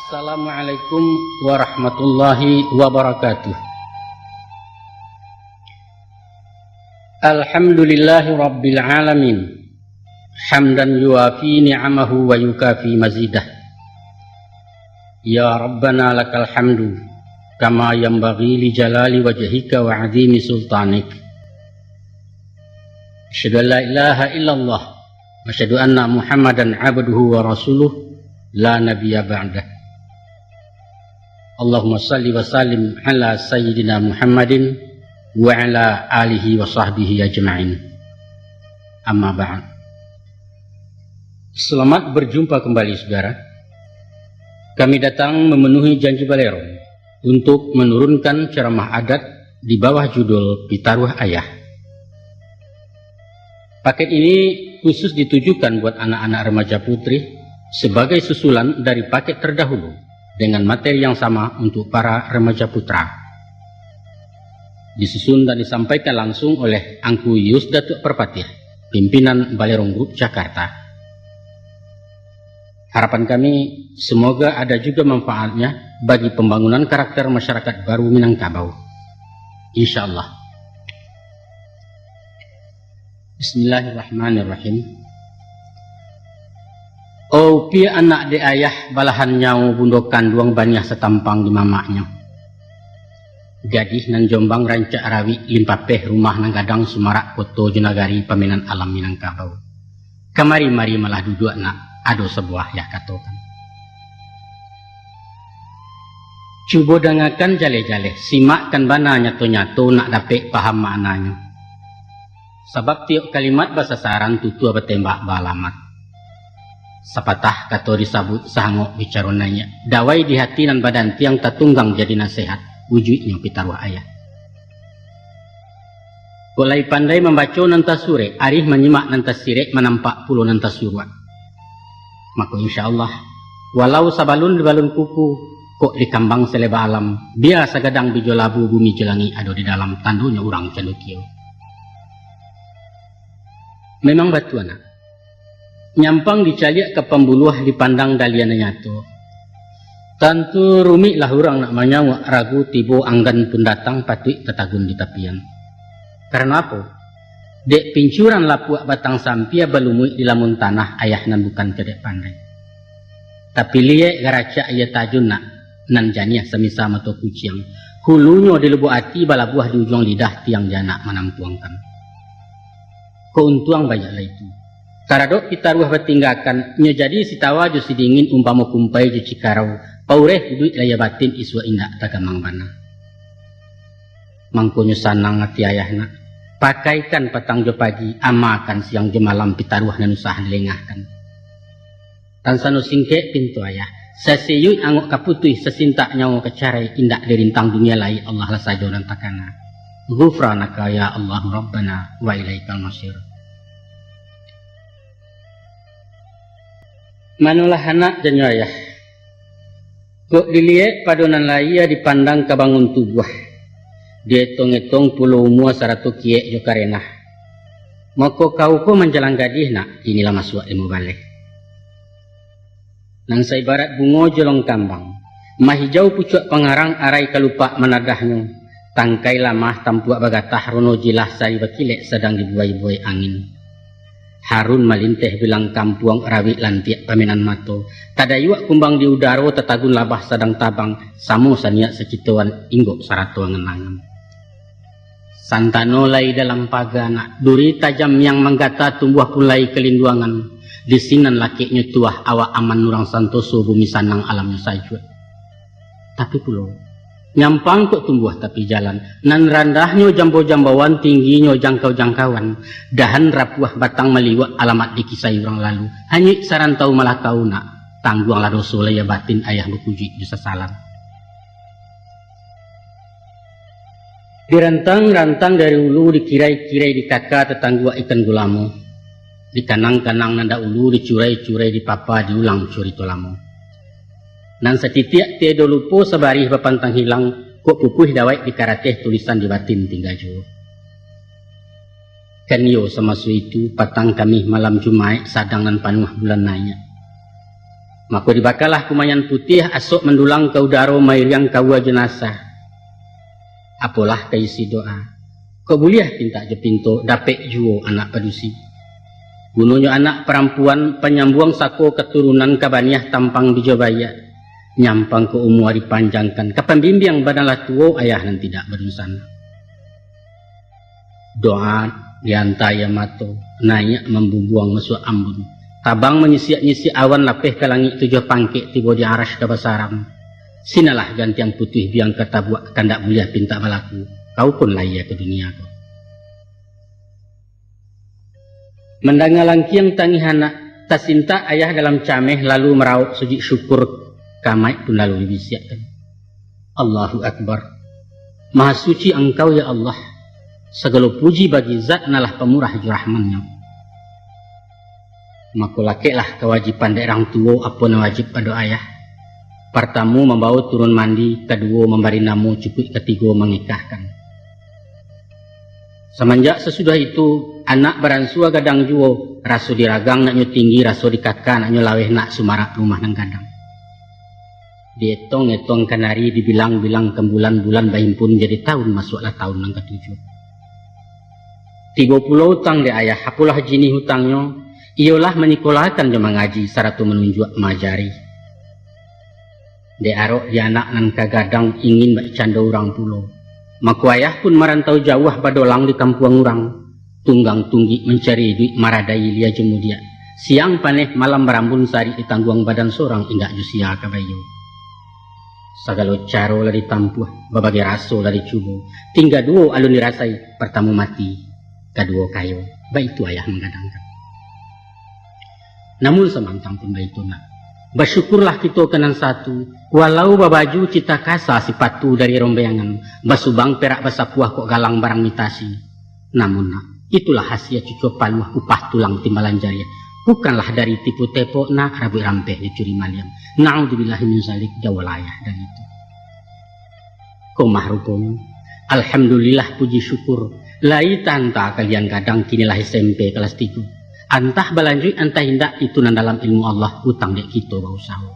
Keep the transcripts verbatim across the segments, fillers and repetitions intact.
Assalamualaikum warahmatullahi wabarakatuh. Alhamdulillahi rabbil alamin. Hamdan yuwafi ni'amahu wa yukafi mazidah. Ya Rabbana lakal hamdu, kama yanbaghi li jalali wajhika wa azimi sultanik. Asyhadu an la ilaha illallah, wa asyhadu anna Muhammadan abduhu wa rasuluh, la nabiyya ba'dah. Allahumma salli wa sallim ala sayyidina Muhammadin wa ala alihi wa sahbihi ajma'in. Amma ba'd. Selamat berjumpa kembali, saudara. Kami datang memenuhi janji Balerong untuk menurunkan ceramah adat di bawah judul Pitaruah Ayah. Paket ini khusus ditujukan buat anak-anak remaja putri sebagai susulan dari paket terdahulu dengan materi yang sama untuk para remaja putra. Disusun dan disampaikan langsung oleh Angku Yus Datuak Parpatiah, pimpinan Balerong Group Jakarta. Harapan kami, semoga ada juga manfaatnya bagi pembangunan karakter masyarakat baru Minangkabau. Insya Allah. Bismillahirrahmanirrahim. Opiak anak dek ayah, balahan nyawo bundo kanduang, baniah satampang di mamaknyo. Gadih nan Jombang rancak rawik, limpapeh rumah nan gadang, sumarak koto jo nagari, pamenan alam Minangkabau. Kamari-mari malah duduak nak, ado sabuah yah katokan. Cubo dangakan jaleh-jaleh, simakkan bana nyato-nyato, nak dapek paham maknanyo. Sabab tiok kalimat basasaran, tutua batembak baalamat. Sapatah kato disabuik, sahangok bicaro naiak. Dawai di hati nan badantiang, tatunggang jadi nasehat, wujuiknyo pitaruah ayah. Kok lai pandai mambaco nan tasurek, arih manyimak nan tasirek, manampak pulo nan tasuruak. Mako, insya Allah, walau sabalun di balun kuku, kok dikambang saleba alam, bia sagadang bijo labu, bumi jo langik ado di dalam, tandonyo urang candokio. Memang batua, nak. Nyampang dicaliak ka pambuluah, dipandang dalian nan nyato. Tantu rumiklah urang nak manyauak, ragu tibo anggan pun datang, patuik tatagun di tapian. Karano apo? Dek pincuran lapuak batang sampia, balumuik di lamun tanah, ayah nan bukan cadiak pandai. Tapi liek garacak aia tajun nak, nan janiah samisa mato kuciang. Hulunyo di lubuak ati, balabuah di ujuang lidah, tiang janak manampuangkan. Ko untuang banyak lai tu. Taradok pitaruah batinggakan, nyo jadi sitawa jo sidingin, umpamo kumpai jo cikarau, paureh iduik lahia batin, isuak indak tagamang bana. Mangkonyo sanang ati ayah nak, pakaikan patang jo pagi, amakan siang jo malam, pitaruah nan usah dilengahkan. Tan sano singkek pinto ayah, sasiyuik angok ka putuih, sasintak nyawo ka carai, indak dirintang dunia lai, Allah lah sajo nan takana. Ghufranaka ya Allahu Rabbana wa ilaikal masir. Manolah anak janyo ayah. Kok diliek pado nan lahia, dipandang ka bangun tubuah, dietong-etong pulo umua sarato kiek jo karenah. Mako kau ko manjalang gadih nak, kini lah masuak limo baleh. Nan saibarat bungo jolong kambang, mahijau pucuak pangarang, arai kalupak manadahnyo, tangkai lamah tampuak bagatah, rono jilah sari bakilek, sadang dibuai-buai angin. Harun malinteh bilang kampuang, rawik lantiak pamenan mato, tadayuak kumbang di udaro, tatagun labah sadang tabang, samo saniat sakitoan, inggok sarato angan-angan. Santano lai dalam paga nak, duri tajam yang manggata, tumbuah pun lai kalinduangan, di sinan lakeknyo tuah, awak aman urang santoso, bumi sanang alamnyo sajuak. Tapi pulo, nyampang kok tumbuah tapi jalan, nan randahnyo jambo-jambauan, tingginyo jangkau-jangkauan, dahan rapuah batang maliwak, alamat dikisai urang lalu, hanyuik sarantau malakau nak, tangguanglah doso lahia batin, ayah bakujuik jo sasalan. Dirantang-rantang dari ulu, dikirai-kirai di kaka, tatangguak ikan gulamo, dikanang-kanang nan dahulu, dicurai-curai di papa, diulang curito lamo. Nan satitiak tiedo lupo, sabarih bapantang hilang, kok pupuih dawek di karateh, tulisan di batin tingga juo. Kan iyo samaso itu, patang Kamih malam Jumaik, sadang nan panuah bulan naiak. Mako dibakalah kumayan putiah, asok mandulang ka udaro, mairiang kaua jenazah. Apolah ka isi doa. Kok buliah pintak jo pinto, dapek juo anak padusi. Gunonyo anak parampuan, panyambuang sako katurunan, ka baniah tampang bijo baiak, nyampang ka umua dipanjangkan, ka pambimbiang badan lah tuo, ayah nan tidak badunsanak. Doa dianta aia mato, naiak mambumbuang masuak ambun. Tabang manyisiak-nyisiak awan, lapeh ka langik tujuah pangkek, tibo di Arasy ka basarang. Sinalah gantiang putuih biang ka tabuak, kandak buliah pintak balaku, kau pun lahia ka dunia ko. Mandanga langkiang tangih anak, tasintak ayah dalam cameh, lalu marauk sujud syukur, kamaik pun lalu dibisiakkan. Allahu Akbar. Maha suci Angkau, ya Allah. Sagalo puji bagi Zat nan lah pamurah jo rahman-Nyo. Mako, lakeklah kawajiban dek urang tuo apo nan wajib pado ayah. Partamo, mambawo turun mandi, kaduo, mambari namo, cukuik katigo, mangikahkan. Samanjak sasudah itu, anak baransua gadang juo, raso diragang naknyo tinggi, raso dikaka naknyo laweh, nak sumarak rumah nan gadang. Dietong-etong kanari, dibilang-bilang kambulan, bulan bahimpun jadi taun, masuaklah taun nan katujuah. Tibo pulo utang dek ayah, apolah jinih utangnyo, iyolah manyikolakan jo mangaji, sarato manunjuak maajari. Dek arok di anak nan ka gadang, ingin bakcando urang pulo. Mako ayah pun marantau jauah, badolang di kampuang urang. Tunggang tunggik mancari iduik, maradai ilia jo mudiak. Siang paneh, malam barambun, sarik ditangguang badan, sorang indak jo sia ka baiyo. Sagalo caro lah ditampuah, babagai raso lah dicubo. Tingga duo alun dirasai, partamo mati, kaduo kayo. Baitu ayah manggadangkan. Namun samantang pun baitu, nak, basyukurlah kito ka nan satu, walau babaju cita kasa, sipatu dari rombeangan, basubang perak basapuah, kok galang barang mitasi. Namun, nak, itulah hasia cucua paluah, upah tulang timbalan jariah. Bukanlah dari tipu tepok, nak, rabuik rampeh dicuri maliang. Naudzubillahi min zalik, jauahlah ayah dari itu. Ko mah ruponyo. Alhamdulillah, puji syukur. Lai taanta kalian gadang, kini lah S M P kalas tigo. Antah balanjuik, antah indak, itu nan dalam ilmu Allah, utang dek kito bausaho.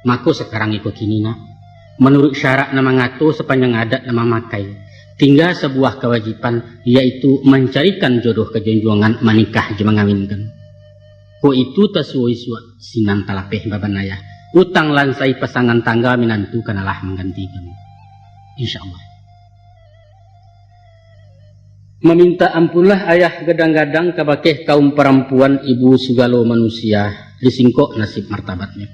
Mako sakarang iko kini, nak, manuruik syarak nan mangato, sapanjang adat nan mamakai, tingga sabuah kawajiban, yaitu mancarikan jodoh ka junjuangan, manikah jo mangawinkan. Kok itu tasuo isuak, sinan talapeh baban ayah. Utang lansai pasangan tangga, minantu kanalah manggantikan. Insya Allah. Mamintak ampunlah ayah gadang-gadang kabakeh kaum parampuan, ibu sagalo manusia, disingkok nasib martabatnyo.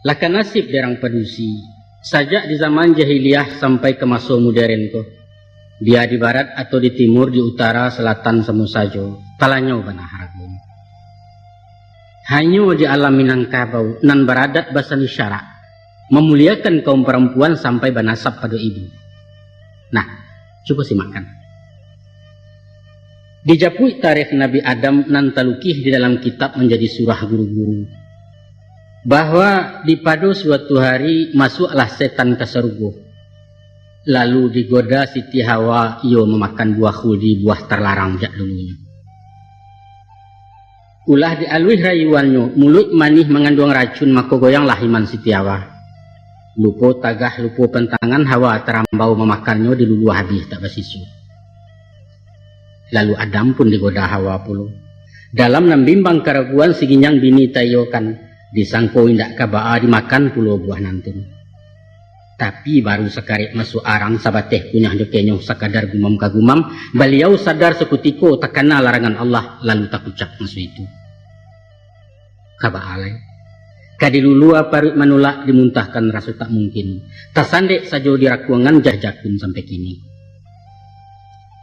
Lah ka nasib dek urang padusi, sajak di zaman jahiliah sampai ka maso moderen ko, bia di barat atau di timur, di utara, salatan, samo sajo, talanyau bana haragonyo. Hanyo di alam Minangkabau nan baradat basani syarak, mamuliakan kaum parampuan sampai banasab pado ibu. Nah, cubo simakkan. Dijapuik tarikh Nabi Adam nan talukih di dalam kitab manjadi surah guru-guru, bahwa di pado suatu hari masuaklah setan ka sarugo, lalu digoda Siti Hawa, iyo mamakan buah khuldi, buah tarlarang jak dulunyo. Ulah dialuih rayuannyo, muluik manih manganduang racun, mako goyanglah iman Siti Hawa. Lupo tagah, lupo pantangan, Hawa tarambau mamakannyo, diluluah abih tak basiso. Lalu Adam pun digoda Hawa pulo. Dalam nan bimbang karaguan, si ginjang bini taiyokan, disangko indak ka baa, dimakan pulo buah nan tu. Tapi baru sakarek masuak arang, sabateh kunyah jo kenyuh, sakadar gumam ka gumam, baliau sadar sakutiko takana larangan Allah, lalu takucak maso itu. Ka baa lai? Ka dilulua paruik manulak, dimuntahkan raso tak mungkin, tasandek sajo di rakuangan, jah jakun sampai kini.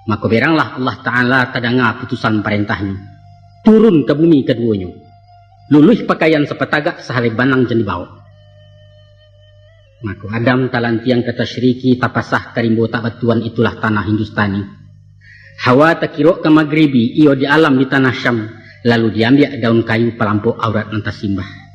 Mako beranglah Allah Ta'ala tadanga putusan parentah-Nyo, turun ka bumi kaduonyo, luluih pakaian sapatagak, sahalai banang jan dibaok. Mako Adam talantiang ka tasyriki, tapasah ka rimbo tak batuan, itulah tanah Hindustani. Hawa takirok ka magribi, iyo di alam di tanah Syam, lalu diambiak daun kayu palampok aurat nan tasimbah.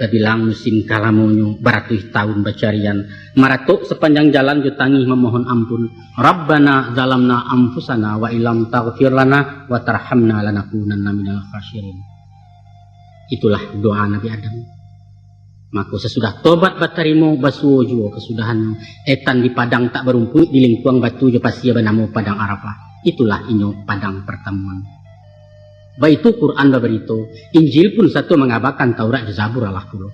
Babilang musim kalamonyo, baratuih taun bacarian, maratok sapanjang jalan jo tangih mamohon ampun, "Rabbana zalamna anfusana wa illam taghfir lana wa tarhamna lanakunanna minal khasirin." Itulah doa Nabi Adam. Mako, sasudah tobat batarimo, basuo juo kasudahannyo. Etan di padang tak barumpuik, di lingkuang batu jo pasia, banamo Padang Arafah. Itulah inyo Padang Partamuan. Baitu Quran babarito, Injil pun sato mangabakan Taurat jo Zabur alah pulo.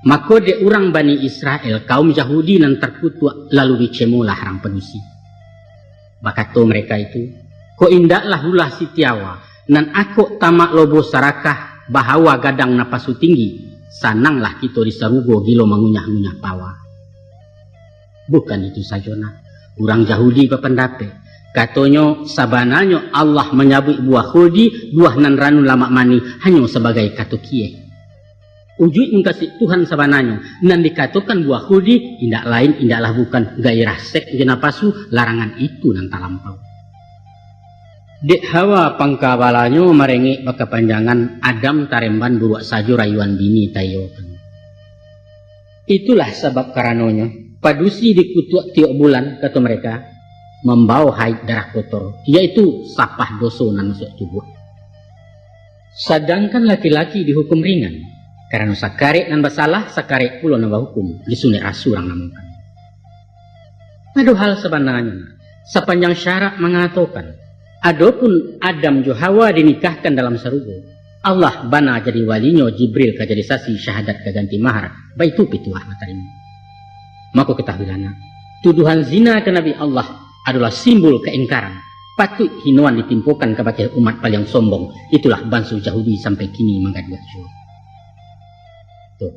Mako, dek urang Bani Israel, kaum Yahudi nan tarkutuak, lalu bicemolah rang padusi. Bakato mereka itu, "Kok indaklah ulah sitiawa, nan akok tamak lobo sarakah, bahawa gadang napasu tinggi, sananglah kito di sarugo gilo mangunyah-ngunyah pawa." Bukan itu sajo, nak. Urang Yahudi bapandapek, katonyo, sabananyo Allah manyabuik buah khuldi, buah nan ranun lamak manih, hanyo sabagai kato kieh. Ujuik mukasuik Tuhan sabananyo, nan dikatokan buah khuldi, indak lain, indaklah bukan, gairah seks jo napasu, larangan itu nan talampau. Dek hawa pangkabalanyo marengek bakapanjangan, Adam taremban buruak sajo rayuan bini taiyokan. Itulah sabab karanonyo, padusi dikutuak tiok bulan, kato mereka, mambao haid darah kotor, yaitu sapah doso nan masuak tubuah. Sadangkan laki-laki dihukum ringan, karano sakarek nan basalah, sakarek pulo nan bahukum, disunek rasu urang namokan. Ado hal sabananyo, sapanjang syarak mangatokan, adopun Adam jo Hawa dinikahkan dalam sarugo, Allah bana jadi walinyo, Jibril ka jadi sasi, syahadat ka ganti mahar, baitu pituah batarimo. Mako katahuilah, nak, tuduhan zina ka Nabi Allah adolah simbol kaingkaran, patuik hinoan ditimpokan kabake umat paliang sombong, itulah banso Yahudi sampai kini manggaduah juo. Tu.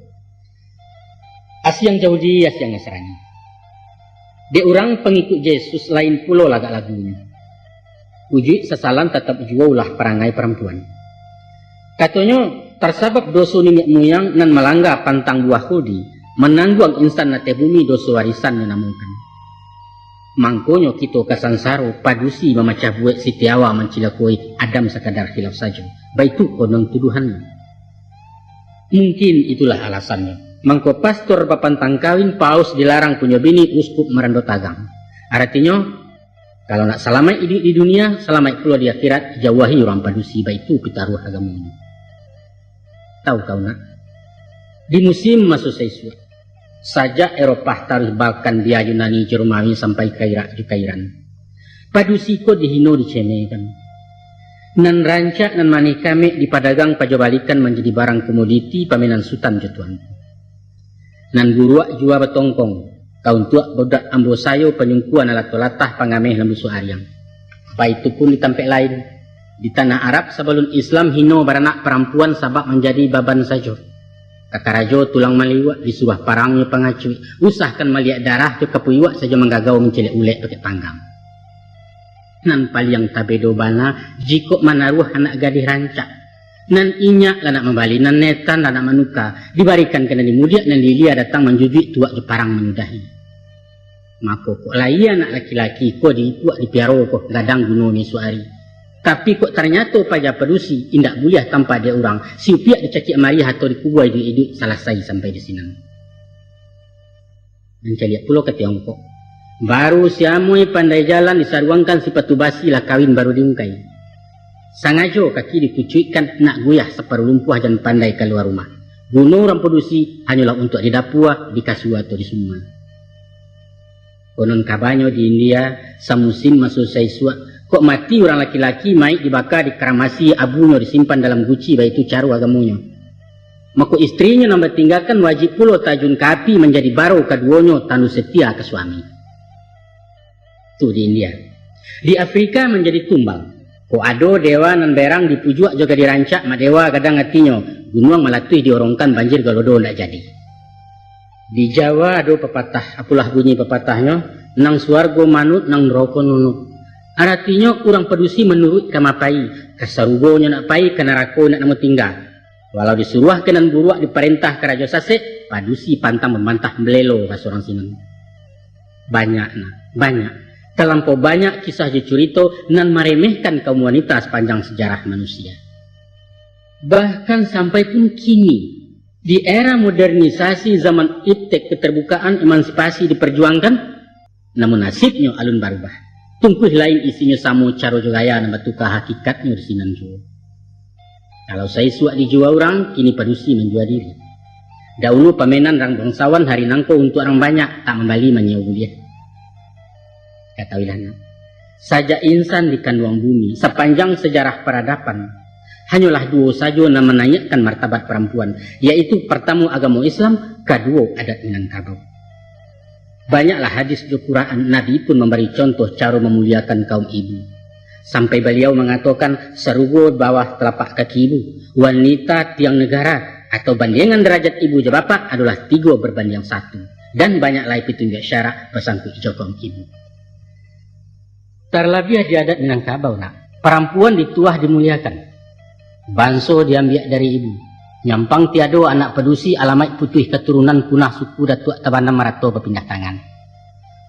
Asiang Yahudi, asiang Nasrani. Dek urang pangikuik Yesus lain pulo lagak lagunyo. Ujuik sasalan tatap juo ulah parangai parampuan. Katonyo, tasabab doso niniak muyang nan malangga pantang buah khuldi, manangguang insan ateh bumi doso arisan nan namokan. Mangkonyo kito ka sansaro, padusi mamacah buek, sitiawa mancilakoi, Adam sakadar khilaf sajo. Baitu konon tuduhannyo. Mungkin itulah alasannyo. Mangko pastor bapantang kawin, paus dilarang punyo bini, uskup marando tagang. Aratinyo, kalau nak salamaik iduik di dunia, salamaik pulo di akhirat, jauahi urang padusi, baitu pitaruah agamonyo. Tahu kau nak, di musim maso saisuak, sajak Eropah taruih Balkan, bia Yunani jo Romawi sampai ka Irak jo ka Iran, padusi ko dihino dicemekan. Nan rancak, nan manih kamek dipadagang pajobalikan manjadi barang komoditi pamenan sutan jo tuanku. Nan buruak jua batongkong, ka untuak budak ambo sayo panyungkuan alato latah pangameh lambusuak ariang. Baitu pun di tampek lain, di tanah Arab sabalun Islam hino baranak parampuan sabab manjadi baban sajo. Ka karajo tulang maliuak, disuruah parangnyo pangacuik, usahkan maliak darah jo kapuyuak sajo manggagau mancilek ulek pakek panggang. Nan paliang tabedo bana, jikok manaruah anak gadih rancak. Nan inyak lah nak mambali, nan netan lah nak manuka, dibarikan ka nan di mudiak, nan di ilia datang manjujuik tuak jo parang manyudahi. Mako, kok lai anak laki-laki ko diipuak dipiaro ko gadang gunonyo isuak ari. Tapi kok tanyato paja padusi, indak buliah tampa dek urang, siupiak dicakik mariah atau dikubua iduik-iduik, salasai sampai di sinan. Mancaliak pulo ka Tiongkok. Baru siamoi pandai jalan, disaruangkan sipatu basi, lah kawin baru diungkai. Sangajo kaki dikucuikkan, nak guyah saparuh lumpuah, jan pandai kalua rumah. Guno urang padusi hanyolah untuak di dapua, di kasua atau di sumua. Konon kabanyo di India, samusim maso saisuak, kok mati urang laki-laki, maik dibaka, dikaramasi, abunyo disimpan dalam guci, baitu caro agamonyo. Mako, istrinyo nan batinggakan wajib pulo tajun ka api, manjadi baro kaduonyo, tando setia ka suami. Tu di India. Di Afrika manjadi tumbang. Kok ado dewa nan berang dipujuak jo gadih rancak, mak dewa gadang atinyo, gunuang malatuih diorongkan, banjir galodo ndak jadi. Di Jawa ado papatah, apolah bunyi papatahnyo, nang suargo manut, nang naroko nunuk. Aratinyo, urang padusi manuruik ka ma pai, ka sarugonyo nak pai, ka narako indak namuah tingga. Walau disuruah ka nan buruak, diparentah karajo sasek, padusi pantang mambantah, malelo ka surang sinan. Banyak, nah, banyak. Talampau banyak kisah jo curito nan maremehkan kaum wanita sapanjang sajarah manusia. Bahkan sampai pun kini, di era modernisasi zaman iptek keterbukaan emansipasi diperjuangkan, namun nasibnyo alun barubah. Tungkuih lain isinyo samo caro jo gaya nan batuka hakikatnyo di sinan juo. Kalau saisuak dijua urang, kini padusi manjua diri. Daulu pamenan rang bangsawan, hari nangko untuak rang banyak, tak mambali manyiewo buliah. Katahuilah nak, sajak insan dikanduang bumi, sapanjang sejarah peradaban, hanyolah duo sajo nan manaiakkan martabat parampuan, yaitu partamo agamo Islam, kaduo adat Minangkabau. Banyaklah hadis jo Quran, Nabi pun mambari contoh caro mamuliakan kaum ibu. Sampai baliau mangatokan, sarugo bawah talapak kaki ibu, wanita tiang negara, atau bandiangan darajat ibu jo bapak adolah tigo barbandiang satu, dan banyak lai pitunjuak syarak basangkuik jo kaum ibu. Tarlabiah di adat Minangkabau nak, parampuan dituah dimuliakan. Banso diambiak dari ibu. Nyampang tiado anak padusi, alamaik putuih katurunan, punah suku, datuak tabanam, arato bapindah tangan.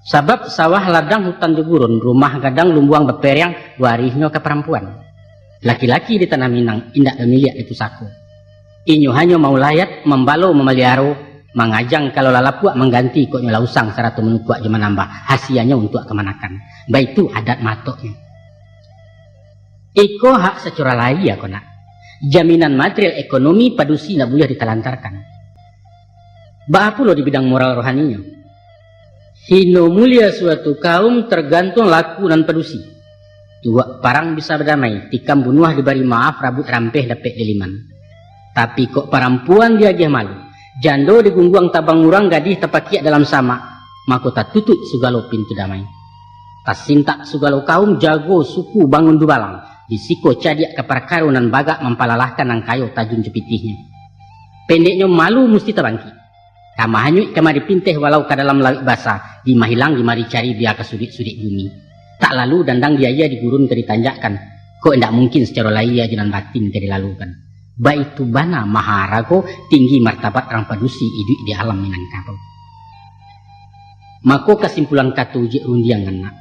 Sabab sawah ladang, hutan jo gurun, rumah gadang, lumbuang baperiang, warihnyo ka parampuan. Laki-laki di tanah Minang indak bamiliak di pusako. Inyo hanyo maulayat, mambalo, mamaliaro, mangajang kalau lah lapuak, mangganti kok nyo lah usang, sarato manukuak jo manambah, hasianyo untuak kamanakan. Baitu adat matoknyo. Iko hak sacora lahia ko nak. Jaminan material ekonomi padusi ndak buliah ditalantarkan. Baa pulo di bidang moral rohaninyo? Hino mulia suatu kaum targantuang laku nan padusi. Tuak parang bisa badamai, tikam bunuah dibari maaf, rabuik rampeh dapek diliman. Tapi kok parampuan diagiah malu, jando digungguang tabang urang, gadih tapakiak dalam samak, mako tatutuik sugalo pintu damai. Tasintak sugalo kaum, jago suku bangun dubalang, di siko cadiak ka parkaro nan bagak, mampalalahkan nan kayo tajun jo pitihnyo. Pendeknyo, malu musti tabangkik. Ka mahanyuik ka mari pinteh, walau ka dalam lauik basa, di mahilang di mari cari, bia ka suduik-suduik bumi. Tak lalu dandang di aia, di gurun ka ditanjakkan, kok indak mungkin sacaro lahia jo nan batin ka dilalukan. Baitu bana maharago, tinggi martabat rang padusi iduik di alam Minangkabau. Mako kasimpulan kato ujuik rundiang anak,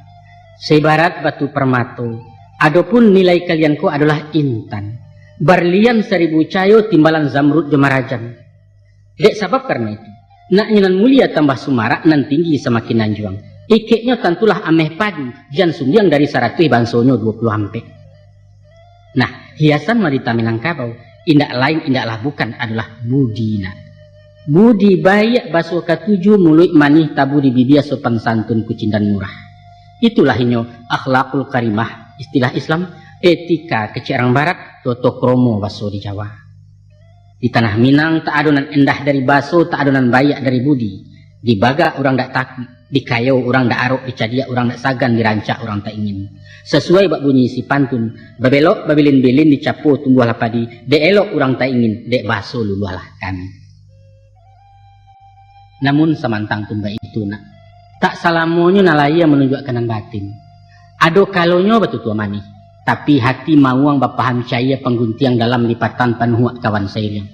saibarat batu parmato, adopun nilai kalian ko adolah intan, barlian saribu cayo, timbalan zamrud jo marajan. Dek sabab karano itu, nak nyo nan mulia tambah sumarak, nan tinggi samakin anjuang. Ikeknyo tantulah ameh padu, jan sundiang dari saratuih, bansonyo duo puluah ampek. Nah, hiasan wanita Minangkabau indak lain, indaklah bukan, adolah budi nak. Budi baiak baso katuju, muluik manih tabu di bibia, sopan santun kucindan murah. Itulah inyo akhlakul karimah, istilah Islam, etika kecek rang barat, toto kromo baso di Jawa. Di tanah Minang tak ado nan endah dari baso, tak ado nan baiak dari budi. Dibagak urang dak takuik, dikayo urang dak arok, dicadiak urang dak sagan, dirancak urang tak ingin. Sasuai bak bunyi isi pantun, babelok babilin-bilin, dicapo tumbuahlah padi, dek elok urang tak ingin, dek baso luluahlah kami. Namun samantang pun baitu nak, tak salamonyo nan lahia manunjuakkan nan batin. Ado kalonyo batutua manih, tapi hati mauang bapaham caia, pangguntiang dalam lipatan panuhuak kawan sairiang.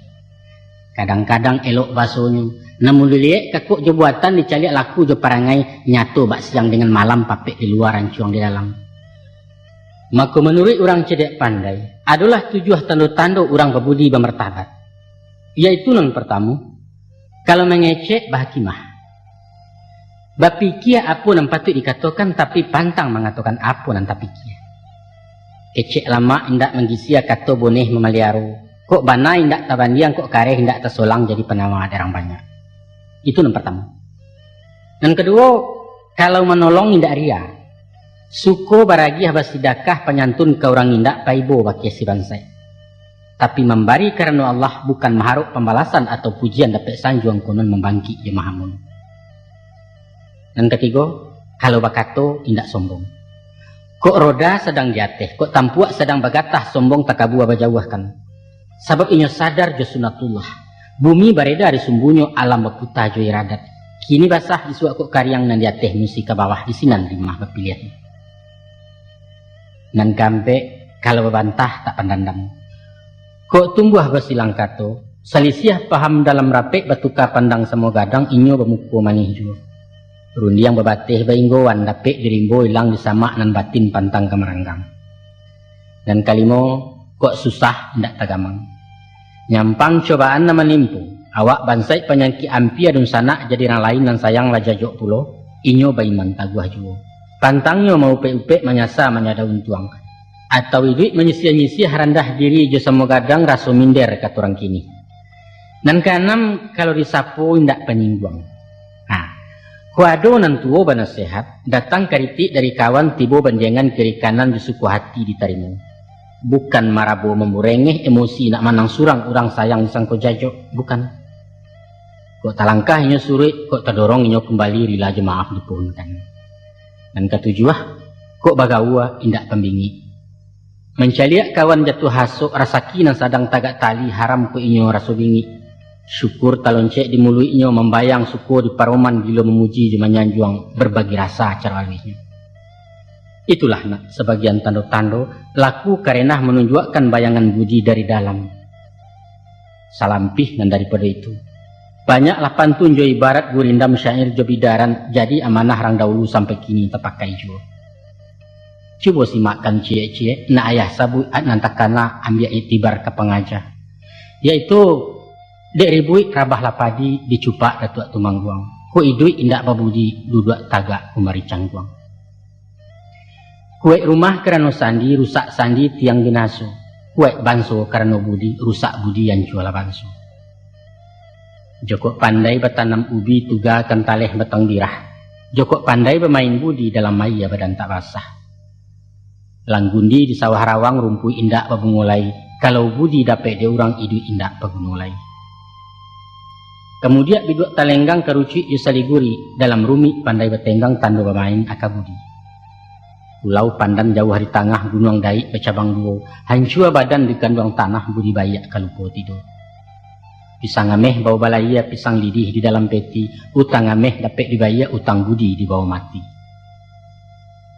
Kadang-kadang elok basonyo, namun diliek kakok jo buatan, dicaliak laku jo parangai, nyato bak siang dengan malam, papek di lua, rancuang di dalam. Mako manuruik urang cadiak pandai, adolah tujuah tando-tando urang babudi bamartabat. Yaitu nan partamo, kalau mangecek, bahakimah. Bapikia apo nan patuik dikatokan, tapi pantang mangatokan apo nan tapikia. Kecek lamak indak manggisia, kato boneh mamaliaro. Kok bana indak tabandiang, kok kareh indak tasolang, jadi panawa dek rang banyak. Itu nan partamo. Nan kaduo, kalau manolong indak ria. Suko baragiah basidakah panyantun ka urang indak, paibo bakiah si bansaik. Tapi mambari karano Allah, bukan maharok pambalasan atau pujian dapek sanjuang, konon mambangkik jo mahamun. Nan katigo, kalau bakato indak sombong. Kok roda sadang di ateh, kok tampuak sadang bagatah, sombong takabua bajauahkan. Sabab inyo sadar jo sunatullah. Bumi bareda di sumbunyo, alam baputa jo iradat. Kini basah, isuak kok kariang, nan di ateh musi ka bawah, di sinan rimah bapiliah. Nan kaampek, kalau babantah tak pandandam. Kok tumbuah basilang kato, salisiah paham dalam rapek, batuka pandang samo gadang, inyo bamuko manih juo. Rundiang babateh bainggoan, dapek di rimbo, ilang di samak, nan batin pantang ka maranggang. Nan kalimo, kok susah indak tagamang. Nyampang cobaan nan manimpo, awak bansaik panyakik ampia dunsanak jadi rang lain nan sayang lah jajok pulo, inyo baiman taguah juo. Pantangnyo maupek-upek manyasa manyada untuang, atau iduik manyisiah-nyisiah randah diri jo samo gadang raso minder kato urang kini. Nan kaanam, kalau disapo indak panyingguang. Nah, kok ado nan tuo banasihat, datang karitik dari kawan tibo bandiangan kiri kanan jo suko hati ditarimo. Bukan marabo mamburengeh emosi nak manang surang urang sayang disangko jajok, bukan. Kok talangkah inyo suruik, kok tadorong inyo kumbali rila jo maaf dipohonkan. Nan katujuah, kok bagaua indak pambingik. Mancaliak kawan jatuah hasok, rasaki nan sadang tagak tali haram kok inyo raso bingik. Syukur taloncek di muluiknyo, mambayang suko di paroman gilo mamuji jo manyanjuang, berbagi rasa caro aluihnyo. Itulah nak sabagian tando-tando laku karenah manunjuakkan bayangan budi dari dalam. Salampih nan daripado itu, banyaklah pantun jo ibarat gurindam syair jo bidaran jadi amanah rang daulu sampai kini tapakai juo. Cubo simakkan ciek-ciek, nak ayah sabuik nan takana ambiak iktibar ka pangaja, yaitu, dek ribuik rabahlah padi dicupak Datuak Tumangguang, kok iduik indak babudi duduak tagak kumari cangguang. Kuaik rumah karano sandi, rusak sandi tiang binaso. Kuaik banso karano budi, rusak budi ancualah banso. Jokok pandai batanam ubi, tuga kan taleh batang birah. Jokok pandai bamain budi, dalam aia badan tak basah. Langgundi di sawah rawang, rumpuik indak babungo lai. Kalau budi dapek dek urang, iduik indak baguno lai. Kamudiak biduak talenggang, karucuik jo saliguri, dalam rumik pandai batenggang, tando bamain aka budi. Pulau Pandan jauah di tangah, gunuang Daik bacabang duo, hancua badan di kanduang tanah, budi baiak ka lupo tido. Pisang ameh bao balayia, pisang lidih di dalam peti, utang ameh dapek dibayia, utang budi dibawo mati.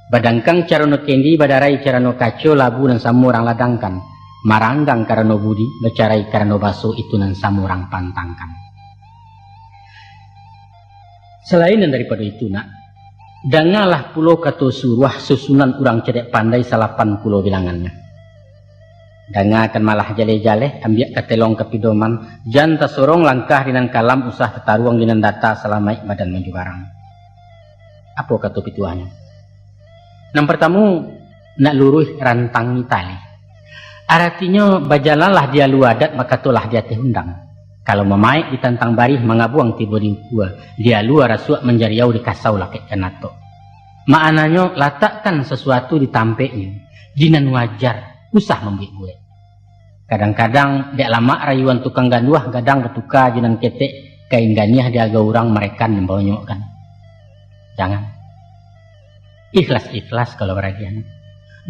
Badangkang carano kendi, badarai carano kaco, labu nan samo rang ladangkan, maranggang karano budi, bacarai karano baso, itu nan samo rang pantangkan. Salain nan daripado itu, nak, dangalah pulo kato suruah susunan urang cadiak pandai, salapan pulo bilangannyo. Dangakan malah jaleh-jaleh, ambiak katelong ka pidoman, jan tasorong langkah di nan kalam, usah tataruang di nan data, salamaik badan manjubarang. Apo kato pituahnyo? Nan partamu, nak luruih rantangi tali. Aratinyo, bajalanlah di alua adat, bakatolah di ateh undang. Kalau mamaek ditantang barih, mangabuang tibo di ukua, di alua rasuak manjariau, dikasau lakek kanatok. Maknanyo, latakkan sasuatu di tampeknyo, di nan wajar, usah mambuek-buek. Kadang-kadang, dek lamak rayuan tukang ganduah, gadang batuka jo nan ketek, kain ganiah di agau urang, marekan nan banyuakkan. Jangan. Ikhlas-ikhlas kalau baragian.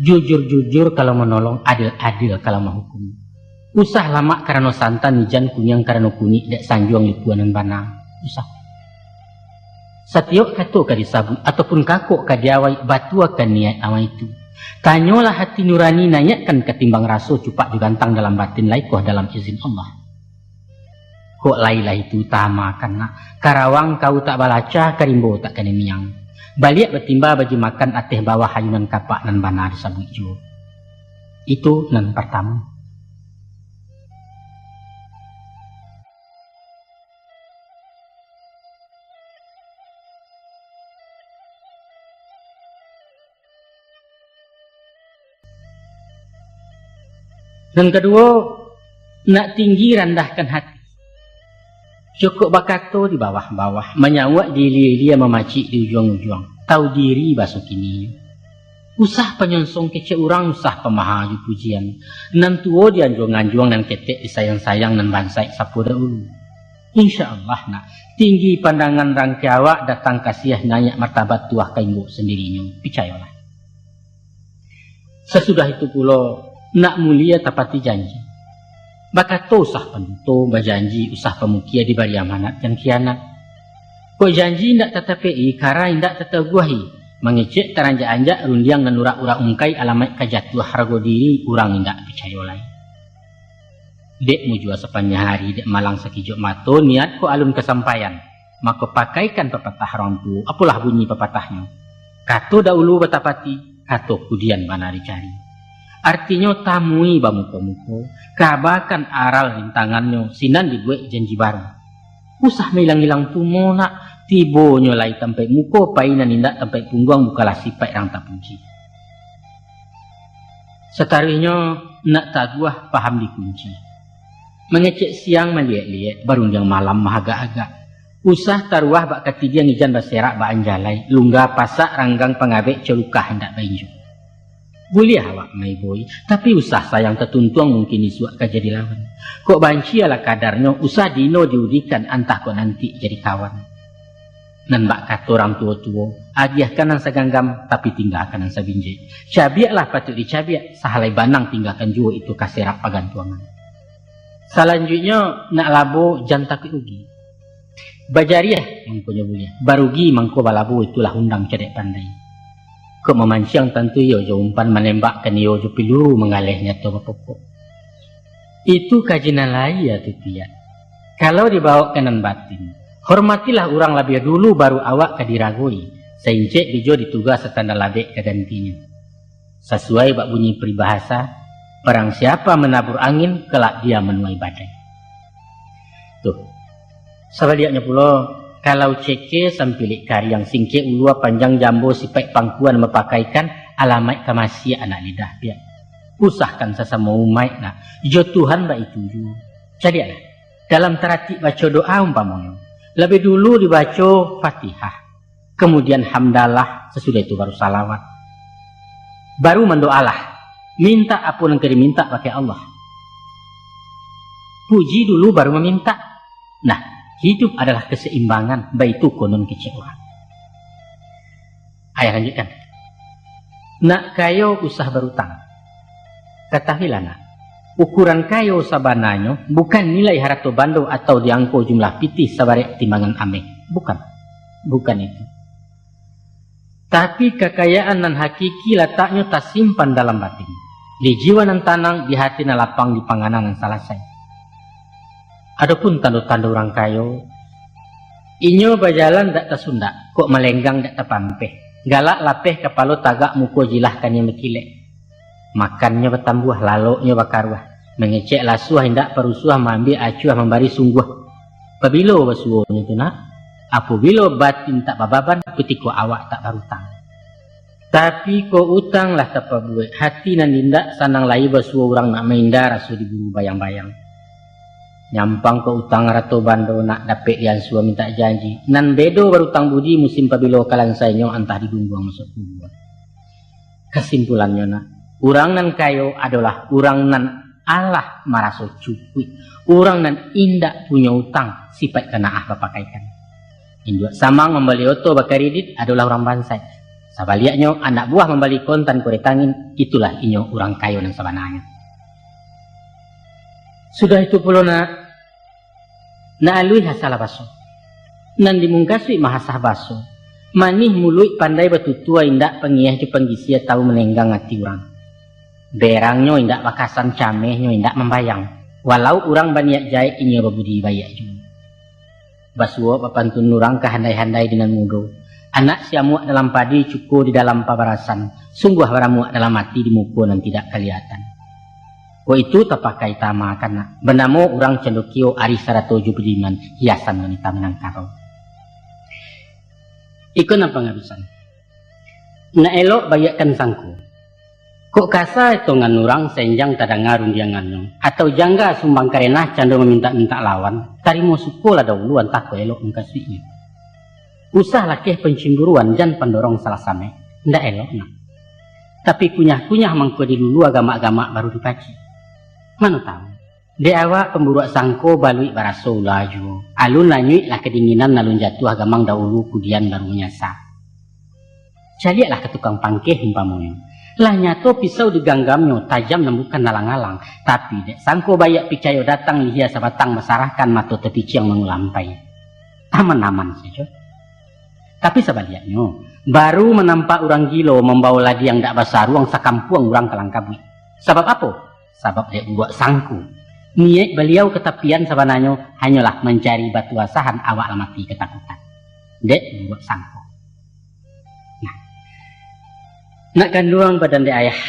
Jujur-jujur kalau manolong, adil-adil kalau mahukum. Usah lamak karano santan, ijan kuniang karano kunik, dek sanjuang lipua nan bana. Usah. Satiok kato ka disabuik, ataupun kakok ka diawai, batuakan niaik awai tu. Tanyolah hati nurani, naiakkan katimbang raso, cupak jo gantang dalam batin, laikoh dalam izin Allah. Kok lai lah itu utamakan, nak. Karawang kau tak balaca, karimbo tak kaniniang. Baliak batimba bajimakan, ateh bawah ayunan kapak, nan bana disabuik juo. Itu nan partamu. Nan kaduo, nak tinggi randahkan hati. Cukuik bakato di bawah-bawah, manyauak di ilia-ilia, mamacik di ujuang-ujuang. Tau diri baso kini. Usah panyonsong kecek urang, usah pamaha jo pujian. Nan tuo dianjuang-anjuang, nan ketek disayang-sayang, nan bansaik sapo daulu. Insya Allah, nak, tinggi pandangan rangke awak, datang kasiah naiak martabat, tuah ka imbok sandirinyo. Picayolah. Sasudah itu pulo, nak mulie tapati janji. Bakato usah panduto, bajanji usah pamukia, dibari amanat jan khianat. Kok janji indak tatapek-i, kara indak tataguah-i, mangecek taranjak-anjak, rundiang nan urak-urak ungkai, alamaik ka jatuah harago diri, urang indak picayo lai. Dek mujua sapanjang hari, dek malang sakijok mato, niat kok alun kasampaian, mako pakaikan papatah urang tuo. Apolah bunyi papatahnyo? Kato daulu batapati, kato kudian bana dicari. Artinyo, tamui bamuko-muko, kabakan aral rintangannyo, sinan dibuek janji baru. Usah mailang-ilang tumo nak, tibonyo lai tampaik muko, pai nan indak tampaik pungguang, bukanlah sipaik rang tapuji. Sataruihnyo, nak taguah paham dikunci. Mangecek siang maliek-liek, barundiang malam mahagak-agak. Usah taruah bak katidiang ijan baserak bak anjalai, lungga pasak ranggang pangabek colukah indak bainjuak. Buliah awak maiboi, tapi usah sayang tatuntuang mungkin isuak ka jadi lawan. Kok banci alah kadarnyo, usah dino diudikan antah kok nanti jadi kawan. Nan bak kato urang tuo-tuo, agiahkan nan saganggam, tapi tinggakan nan sabinjek. Cabiaklah patuik dicabiak, sahalai banang tinggakan juo itu ka serak pagantuangan. Salanjuiknyo, nak labo jan takuik rugi. Bajariah mangkonyo buliah, barugi mangko balabo, itulah undang cadiak pandai. Kok mamanciang tantu iyo jo umpan, manembak kan iyo jo piluru, manggaleh nyato bapokok. Itu kaji nan lahia tu, Piak. Kalau dibaok ka nan batin, hormatilah urang labiah dulu, baru awak ka diragoi, saincek bijo dituga, satanda labek ka gantinyo. Sasuai bak bunyi paribahasa, barang siapa manabur angin, kelak dia manuai badai. Tuh. Sabaliaknyo pulo, kalau ceke sampilik kariang, singkek ulua panjang jambo, sipaik pangkuan mapakaikan, alamaik ka masiak anak lidah, Piak. Usahkan sasamo umaik nak, jo Tuhan baitu juo. Caliaklah, dalam taratik baco doa umpamonyo, labiah dulu dibaco Fatihah, kamudian hamdalah, sasudah itu baru salawat. Baru mandoalah, mintak apo nan ka dimintak bakeh Allah. Puji dulu baru mamintak. Nah, hidup adalah kasaimbangan, baitu konon kecek urang. Ayah lanjuikkan. Nak kayo usah barutang. Katahuilah nak, ukuran kayo sabananyo bukan nilai harato bando atau di angko jumlah pitih sabarek timbangan ameh. Bukan. Bukan itu. Tapi kakayaan nan hakiki lataknyo tasimpan dalam batin, di jiwa nan tanang, di hati nan lapang, di panganang nan salasai. Adopun tando-tando urang kayo, inyo bajalan dak tasundak, kok malenggang dak tapampeh, galak lapeh kapalo tagak, muko jilah kaniang bakilek. Makannyo batambuah, laloknyo bakaruah, mangecek lasuah indak parusuah, maambiak acuah, mambari sungguah. Pabilo basuonyo tu nak? Apabilo batin tak bababan, kutiko awak tak barutang. Tapi kok utang lah tapabuek, hati nan indak sanang lai basuo urang nak mainda, raso diburu bayang-bayang. Nyampang kok utang arato bando nak dapek diansua mintak janji, nan bedo barutang budi musim pabilo ka lansainyo antah digungguang masuak kubua. Kasimpulannyo nak, urang nan kayo adolah urang nan alah maraso cukuik, urang nan indak punyo utang, sipaik kanaah bapakaikan. Induak samang mambali oto bakaridit adolah urang bansaik. Sabaliaknyo, anak buah mambali kontan kureta angin, itulah inyo urang kayo nan sabananyo. Sudah itu pulo nak, nak aluih asalah baso. Nan dimungkasuik mahasah baso, manih muluik pandai batutua, indak pangiah jo panggisia, tahu manenggang ati urang. Berangnyo indak bakasan, camehnyo indak mambayang. Walau urang baniat jahek, inyo babudi baiak juo. Basuo bapantun urang ka handai-handai di nan mudo. Anak siamuak dalam padi, cuko di dalam pabarasan, sungguah baramuak dalam ati, di muko nan tidak kalihatan. Kok itu tapakai tama kanak, banamo urang Candokio, arih sarato jo budiman, hiasan wanita Minangkabau. Iko nan pangabisan. Nak elok baiakkan sangko. Kok kasa etongan urang, sainjang tadanga rundiangannyo, atau jangga sumbang karenah cando mamintak-mintak lawan, tarimo sukolah dahulu antah kok elok mukasuiknyo. Usah lakeh pancimburuan, jan pandorong salah samek, ndak elok nak. Tapi kunyah-kunyah mangko dilulu, agamak-gamak baru dipacik. Mano tahu. Dek awak pamburuak sangko baluik baraso ula juo. Alun lanyuik lah kadinginan, alun jatuah gamang dahulu, kudian baru manyasa. Caliaklah ka tukang pangkeh umpamonyo. Lah nyato pisau diganggamnyo, tajam nan bukan alang-alang. Tapi dek sangko baiak picayo datang, lihia sabatang basarahkan, mato tapiciang mangulampai. Aman-aman sajo. Tapi sabaliaknyo, baru manampak urang gilo mambao ladiang dak basaruang, sakampuang urang kalangkabuik. Sabab apo? Sabab dek buruak sangko. Niaik baliau ka tapian sabananyo hanyolah mancari batu asahan, awak lah mati katakutan. Dek buruak sangko. Nah, nak kanduang badan dek ayah,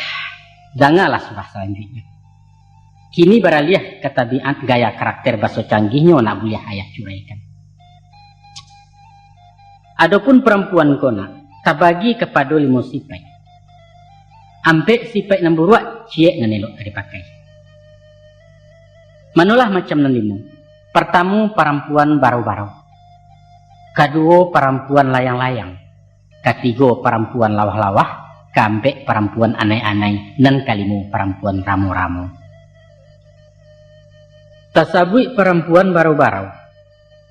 Dangalah surah salanjuiknyo. Kini baraliah ka tabiat gaya karakter baso canggihnyo nak buliah ayah curaikan. Adopun parampuan ko nak tabagi kapado limo sipaik. Ampek sipaik nan buruak, ciek nan elok ka dipakai. Manolah macam nan limo. Partamo, parampuan barau-barau. Kaduo, parampuan layang-layang. Katigo, parampuan lawah-lawah. Kaampek, parampuan anai-anai. Nan kalimo, parampuan ramo-ramo. Tasabuik parampuan barau-barau.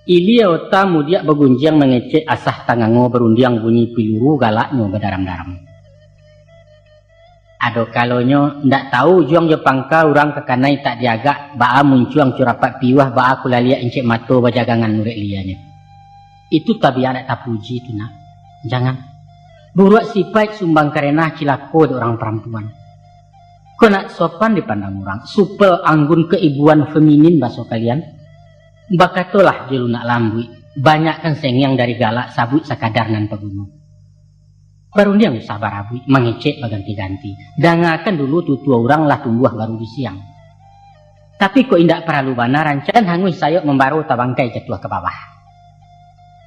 Ilia ota mudiak bagunjiang mangecek, asah tangango barundiang bunyi piluru, galaknyo badaram-daram. Ado kalonyo, ndak tahu ujuang jo pangka, urang ka kanai tak diagak, baa muncuang curapak piuah, baa kulaliak incek mato bajagangan urek lianyo. Itu tabiat dak tapuji tu nak. Jangan. Buruak sipaik sumbang karenah cilako dek urang parampuan. Kok nak sopan dipandang urang, supel anggun keibuan feminin baso kalian. Bakatolah jo lunak lambuik, banyakkan sengiang dari galak, sabuik sakadar nan paguno. Barundiang usah barabuik, mangecek baganti-ganti. Dangakan dulu tutua urang lah tumbuah baru di siang. Tapi kok indak paralu bana, rancak hanguih sayok mambaro tabangkai jatuah ka bawah.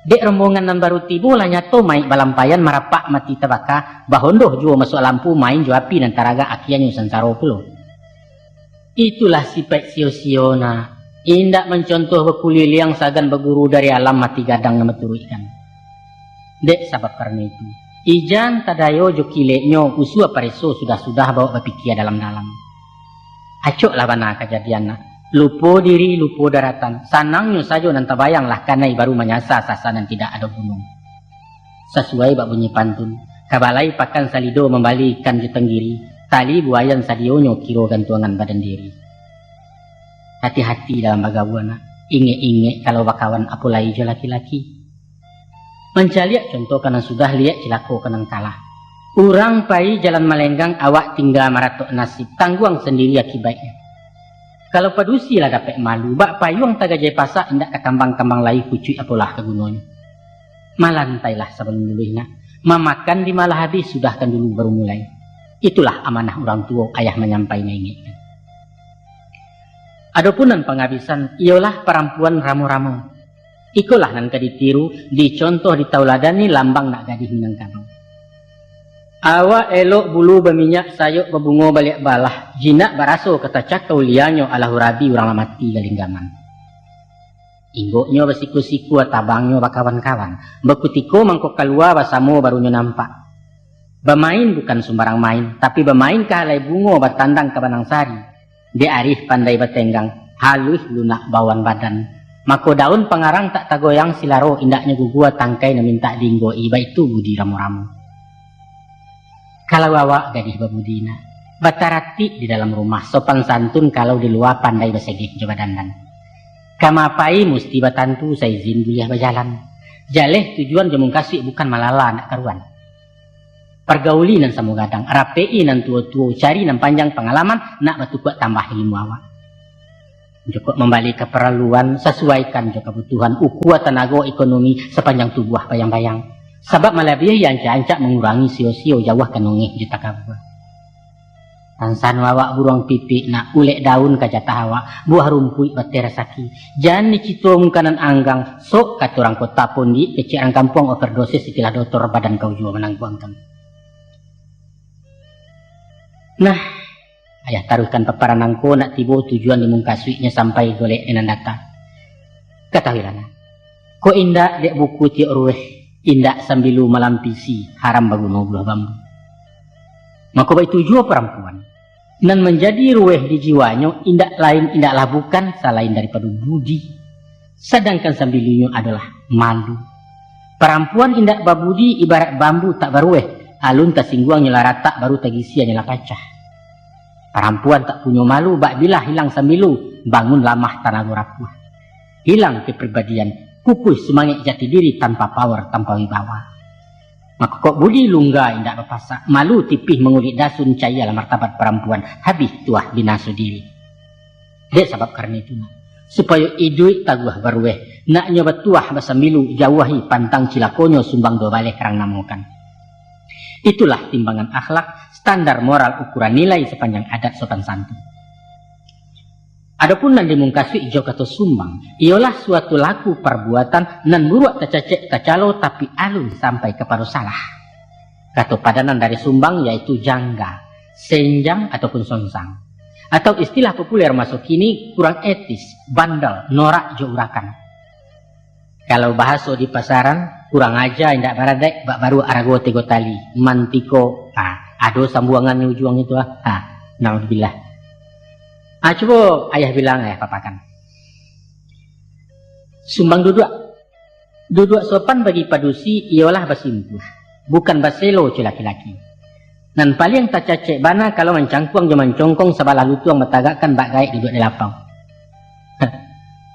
Dek rombongan nan baru tibo lah nyato maik balampaian, marapak mati tabaka, bahondoh juo masuak lampu, main jo api nan taragak, akianyo sansaro pulo. Itulah sipaik sio-sio nak, indak mancontoh bakuliliang, sagan baguru dari alam, mati gadang nan baturuikkan. Dek sabab karano itu, ijan tadayo jo kileknyo, usua pareso sudah-sudah, bawok bapikia dalam-dalam. Acoklah bana kajadian nak, lupo diri, lupo daratan, sanangnyo sajo nan tabayang, lah kanai baru manyasa, sasa nan tidak ado guno. Sasuai bak bunyi pantun, ka balai pakan salido, mambali ikan jo tanggiri, tali buayan sadionyo, kiro gantuangan badan diri. Hati-hati dalam bagaua nak, ingek-ingek kalau bakawan, apo lai jo laki-laki. Mancaliak contoh ka nan sudah, liek cilako ka nan kalah. Urang pai jalan malenggang, awak tingga maratok nasib, tangguang sandiri akibaiknyo. Kalau padusi lah dapek malu, bak payuang tagajai pasak, indak ka kambang-kambang lai, kucuik apolah ka gunonyo. Malantailah sabalun luluih nak, mamakan di malah abih, sudahkan dulu baru mulai. Itulah amanah urang tuo, ayah manyampai maingekkan. Adopun nan pangabisan, iyolah parampuan ramo-ramo. Ikolah nan ka ditiru, dicontoh, ditauladani, lambang nak gadih Minangkabau. Awak elok bulu baminyak, sayok babungo baliak balah, jinak baraso ka tacakau lianyo, alah urabi urang lah mati galinggaman. Inggoknyo basiku-siku, tabangnyo bakawan-kawan, bakutiko mangko kalua, basamo barunyo nampak. Bamain bukan sumbarang main, tapi bamain ka alai bungo, batandang ka banang sari. Dek arih pandai batenggang, haluih lunak bauan badan. Mako daun pangarang tak tagoyang, silaro indaknyo gugua, tangkai nan mintak diinggoki, baitu budi ramo-ramo. Kalau awak gadih babudi nak, bataratik di dalam rumah, sopan santun kalau di lua, pandai basegeh jo badandan. Ka ma pai musti batantu, saizin buliah bajalan. Jaleh tujuan jo mungkasuik, bukan malala nak karuan. Pargauli nan samo gadang, rapeki nan tuo-tuo, cari nan panjang pangalaman, nak batukuak tambah ilmu awak. Jokok mambali kaparaluan, sasuaikan jo kabutuhan, ukua tanago ekonomi sapanjang tubuah bayang-bayang. Sabab malabiahi ancak-ancak, mangurangi sio-sio, jauahkan ongeh jo takabua. Tansano awak buruang pipik nak, ulek daun ka jatah awak, buah rumpuik bateh rasaki. Jan dicito mukanan anggang, sok kato urang kota, pondiak kecek urang kampuang, overdosis istilah dotor, badan kau juo manangguangkan. Nah, ayah taruihkan paparan nangko, nak tibo tujuan di mungkasuiknyo, sampai golek nan data. Katahuilah nah, kok indak dek buku tiok ruweh, indak sambilu malampisi, haram baguno buluah bambu. Mako baitu juo parampuan, nan manjadi ruweh di jiwanyo, indak lain indaklah bukan salain daripado budi, sadangkan sambilunyo adolah malu. Parampuan indak babudi ibarat bambu tak baruweh, alun tasingguang nyo lah ratak, baru tagisia nyo lah pacah. Parampuan tak punyo malu, bak bilah hilang sambilu, bangun lamah tanago rapuah. Hilang kepribadian, kukuih sumangek jati diri, tanpa power, tanpa wibawa. Mako kok budi lungga indak bapasak, malu tipih mangulik dasun, caialah martabat parampuan, habih tuah binaso diri. Dek sabab karano itu nah, supayo iduik taguah baruweh, naknyo batuah basambilu, jauahi pantang cilakonyo, sumbang duo baleh rang namokan. Itulah timbangan akhlak, standar moral ukuran nilai sapanjang adat sopan santun. Adopun nan dimungkasuik jo kato sumbang, iyolah suatu laku parbuatan nan buruak tacacek tacalo tapi alun sampai kapado salah. Kato padanan dari sumbang yaitu jangga, senjang ataupun sonsang. Atau istilah populer maso kini, kurang etis, bandel, norak jo urakan. Kalau bahaso di pasaran, kurang aja indak baradek, bak baruak arago tigo tali, mantiko, ha, ado sambuangannyo ujuang itu, ha, ha, naudzubillah. Ha, cubo ayah bilang, ayah papakan. Sumbang duduak. Duduak sopan bagi padusi iyolah basimpuah, bukan baselo, co laki-laki. Nan paliang tacacek bana kalau mancangkuang jo mancongkong sabalah lutuang batagakkan bak gaek duduak di lapau.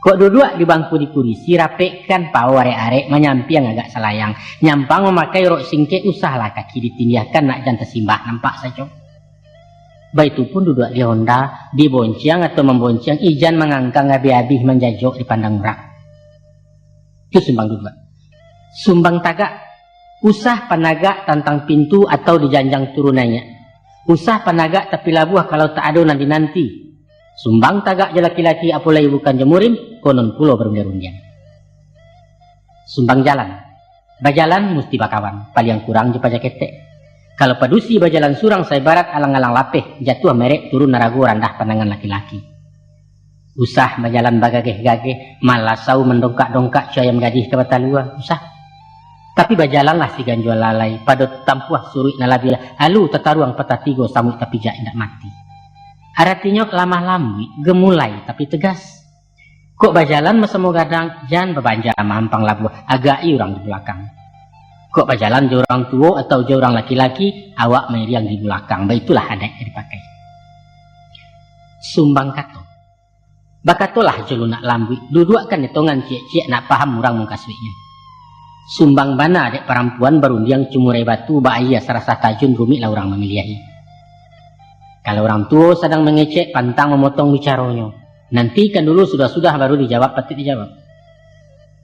Kok duduak di bangku di kurisi, rapekkan pao arek-arek, manyampiang agak salayang. Nyampang mamakai rok singkek, usahlah kaki ditindiahkan, nak jan tasimbah nampak sajo. Baitu pun duduak di honda, dibonciang atau mambonciang, ijan mangangkang abih-abih manjajok dipandang urang. Itu sumbang duduak. Sumbang tagak, usah panagak tantang pintu atau di janjang turun naiak. Usah panagak tapi labuah kalau tak ado nan dinanti. Sumbang tagak jo laki-laki, apo lai bukan jo murim, konon pulo barundiang-rundiang. Sumbang jalan. Bajalan musti bakawan, paliang kurang jo paja ketek. Kalau padusi bajalan surang, saibarat alang-alang lapeh, jatuah merek, turun arago, randah pandangan laki-laki. Usah bajalan bagageh-gageh, malasau mandongkak-dongkak, co ayam gadih ka batalua, usah. Tapi bajalanlah siganjua lalai, pado tatampuah suruik nan labiah, alu tataruang patah tigo, samuik tapijak indak mati. Aratinyo lamah lambuik, gemulai tapi tegas. Kok bajalan basamo gadang, jan babanja mahampang labuah, agak-i urang di bulakang. Kok bajalan jo urang tuo atau jo urang laki-laki, awak mairiang di bulakang, baitulah adaik nan dipakai. Sumbang kato. Bakatolah jo lunak lambuik, duduakkan etongan ciek-ciek, nak paham urang mungkasuiknyo. Sumbang bana dek parampuan barundiang cumurai batu, bak aia sarasah tajun, rumiklah urang mamiliahi. Kalau urang tuo sadang mangecek, pantang mamotong bicaronyo. Nantikan dulu sudah-sudah baru dijawab patuik dijawab.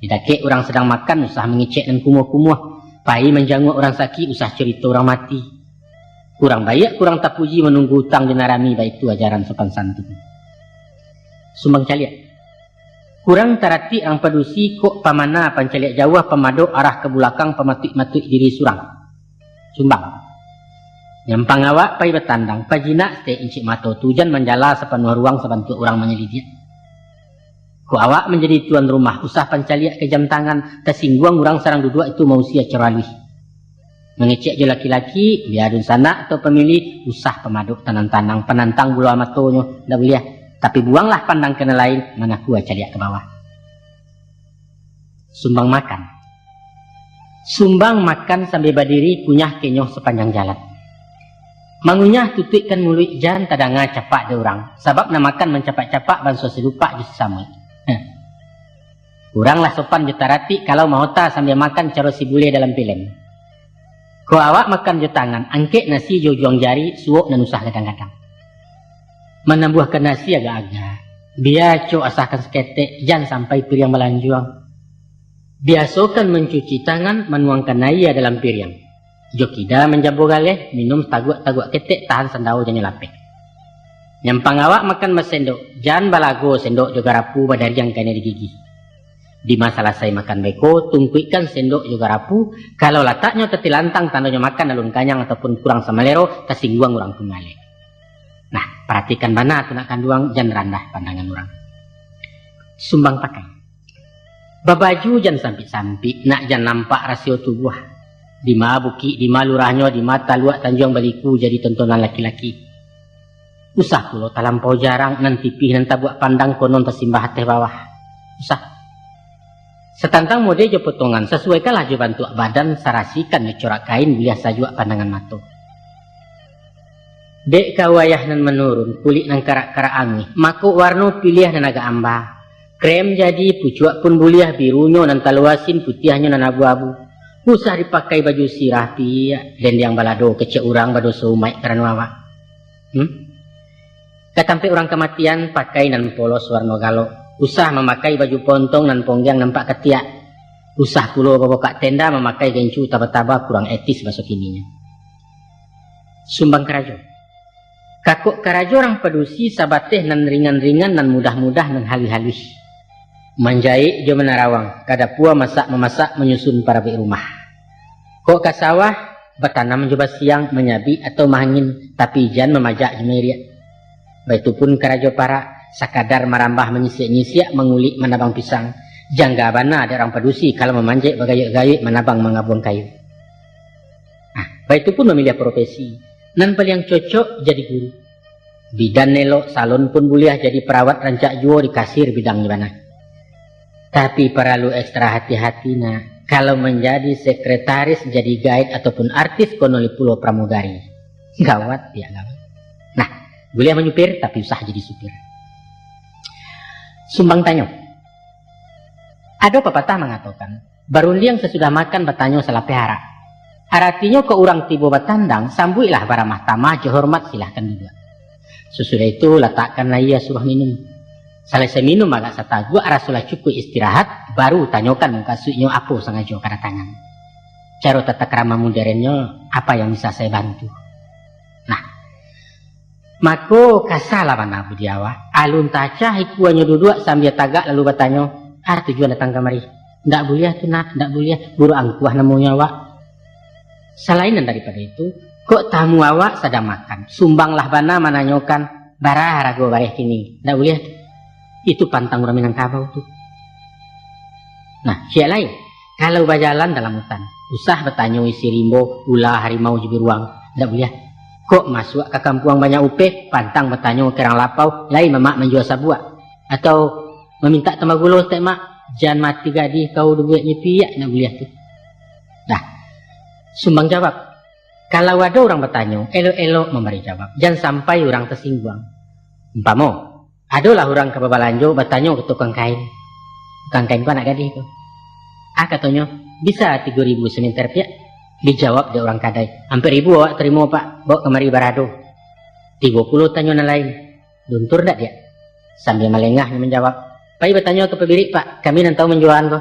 Di dakek urang sadang makan, usah mangecek nan kumuah-kumuah. Pai manjanguak urang sakik, usah carito urang mati. Kurang baiak, kurang tapuji, manunggu utang di nan rami, baitu ajaran sopan santun. Sumbang caliak. Kurang taratik urang padusi, kok pamana pancaliak jauah, pamadok arah ka bulakang, pamatuik-matuik diri surang. Sumbang. Nyampang awak pai batandang, pajinak saketek incik mato tu, jan manjala sapanuah ruang, sabantuak urang manyalidiak. Kok awak manjadi tuan rumah, usah pancaliak ka jam tangan, tasingguang urang sadang duduak, itu mausia caro aluih. Mangecek jo laki-laki, bia dunsanak atau pamilih, usah pamadok tanang-tanang, panantang bulo matonyo, ndak buliah. Tapi buanglah pandang ka nan lain, mangaku caliak ka bawah. Sumbang makan. Sumbang makan sambia badiri, kunyah kenyuah sapanjang jalan. Mangunyah tutuikkan muluik, jan tadanga capak dek urang, sabab nan makan mancapak-capak banso silupak jo sisamuik. Heh. Kuranglah sopan jo taratik kalau mahota sambia makan caro si bule dalam pilem. Kok awak makan jo tangan, angkek nasi jo ujuang jari, suok nan usah gadang-gadang. Manambuahkan nasi agak-agak. Bia acok, asahkan saketek, jan sampai piriang balanjuang. Biasokan mancuci tangan, manuangkan aia dalam piriang. Jo kida manjabo galeh, minum taguak-taguak ketek, tahan sandao janyo lapeh. Nyampang awak makan basendok, jan balago sendok jo garapu badariang kanai di gigi. Dima salasai makan beko, tungkuikkan sendok jo garapu, kalau lataknyo tatilantang, tandonyo makan alun kanyang ataupun kurang samalero, tasingguang urang tu maleh. Nah, paratikan bana tu nak kanduang, jan randah pandangan urang. Sumbang pakai. Babaju jan sampik-sampik, nak jan nampak rasio tubuah. Dima bukik, dima lurahnyo, dima taluak tanjuang baliku jadi tontonan laki-laki. Usah pulo talampau jarang, nan tipih nan tabuak pandang, konon tasimbah ateh bawah. Usah. Satantang mode jo potongan, sasuaikanlah jo bantuak badan, sarasikan jo corak kain, buliah sajuak pandangan mato. Dek ka wayah nan manurun, kulik nan karak-karak anguih, mako warno piliah nan agak amba. Krem jadi, pucuak pun buliah, birunyo nan talua asin, putiahnyo nan abu-abu. Usah dipakai baju sirah, piak, dendiang balado, kecek urang badoso umaik karano awak. Hmm? Ka tampek urang kamatian, pakai nan polos warno galok. Usah mamakai baju pontong nan ponggiang nampak katiak. Usah pulo babukak tenda, mamakai gencu taba-taba, kurang etis baso kininyo. Sumbang karajo. Kakok karajo urang padusi sabateh nan ringan-ringan, nan mudah-mudah, nan haluih-haluih. Manjaik jo manarawang, kadapua masak-mamasak, manyusun parabuik rumah. Kok ka sawah, batanam jo basiang, manyabik atau maangin, tapi jan mamajak jo mairiak. Baitu pun karajo parak, sakadar marambah manyisiak-nyisiak, mangulik manabang pisang. Jangga bana dek urang padusi kalau mamanjek bagayuik-gayuik manabang mangabuang kayu. Nah, baitu pun mamiliah profesi. Nan paliang cocok jadi guru. Bidan elok, salon pun buliah, jadi parawat rancak juo, di kasir bidangnyo bana. Tapi paralu ekstra hati-hati, nak. Kalau manjadi sekretaris, jadi gaet, ataupun artis, kono li pulo pramugari. Gawat, ya gawat. Nah, buliah manyupir, tapi usah jadi supir. Sumbang tanyo. Ado papatah mangatokan, barundiang sasudah makan, batanyo salapeh arak. Aratinyo, kok urang tibo batandang, sambuiklah baramah tamah, jo hormat silahkan duduak. Sasudah itu, latakkanlah ia suruah minum. Salasai minum agak sataguak, rasolah cukuik istirahat, baru tanyokan mukasuiknyo apo sangajo kadatangan. Caro tata krama moderennyo, apa yang bisa saya bantu? Nah, mako kasalah bana budi awak. Alun tacah ikuanyo duduak sambia tagak lalu batanyo, "Ah, tujuan datang kamari?" "Ndak buliah tu, nak, ndak buliah. Buruak angkuah namonyo awak." Salain nan daripado itu, kok tamu awak sadang makan, sumbanglah bana mananyokan, "Bara harago bareh kini?" Ndak buliah tu. Itu pantang urang Minangkabau tu. Nah, ciek lai. Kalau bajalan dalam utan, usah batanyo isi rimbo, ula, harimau, jo biruang. Ndak buliah. Kok masuak ka kampuang banyak upeh, pantang batanyo ka urang lapau, lai mamak manjua sabuak. Atau mamintak tambah gulo saketek, "Mak, jan mati gadih kau, dubuak nyipiak," ndak buliah tu. Nah, sumbang jawab. Kalau ado urang batanyo, elok-elok mambari jawab. Jan sampai urang tasingguang. Umpamo, adolah urang ka babalanjo, batanyo ka tukang kain. Tukang kain ko anak gadih ko. Ah, katonyo, "Bisa tigo ribu samenter, Piak?" Dijawab dek urang kadai, "Ampek ribu awak tarimo, Pak. Baok kamari barado." Tibo pulo tanyo nan lain. "Luntur ndak, Diak?" Sambia malengah nyo manjawab, "Pai batanyo ka pabirik, Pak, kami nan tahu manjualan ko."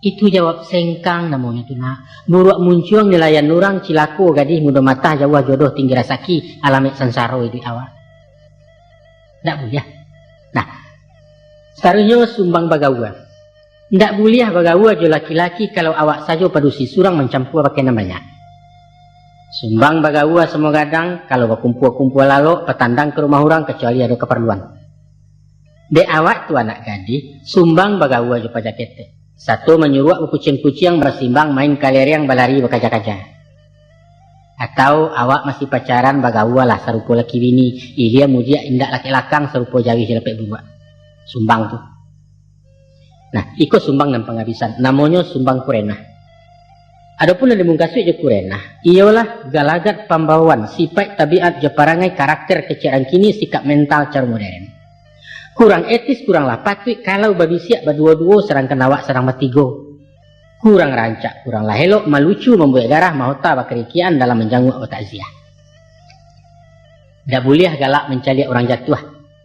Itu jawab sengkang namonyo tu, nak. Buruak muncuang nilaian urang, cilako gadih mudo matah, jauah jodoh tinggi rasaki, alamaik sansaro iduik awak. Ndak buliah. Nah, saruihnyo sumbang bagaua. Ndak buliah bagaua jo laki-laki kalau awak sajo padusi surang mancampua pakai nan banyak. Sumbang bagaua samo gadang, kalau bakumpua-kumpua lalok, patandang ka rumah urang, kacuali ado kaparluan. Dek awak tu anak gadih, sumbang bagaua jo paja ketek, sato manyuruak bakuciang-kuciang, basimbang main kalereang, balari bakaja-kaja. Atau awak masih pacaran, bagaualah sarupo laki bini, ilia mudiak indak lakek lakang, sarupo jawih jo lapek buruak. Sumbang tu. Nah, iko sumbang nan pangabisan, namonyo sumbang kurenah. Adopun nan dimungkasuik jo kurenah, iyolah galagat pambawaan, sipaik tabiat jo parangai, karakter kecek rang kini, sikap mental caro modern. Kurang etis, kuranglah patuik kalau babisiak baduo-duo, sadangkan awak sadang batigo. Kurang rancak, kuranglah elok, malucu, mambuek garah, mahota bakarikian dalam manjanguak batakziah. Ndak buliah galak mancaliak urang jatuah.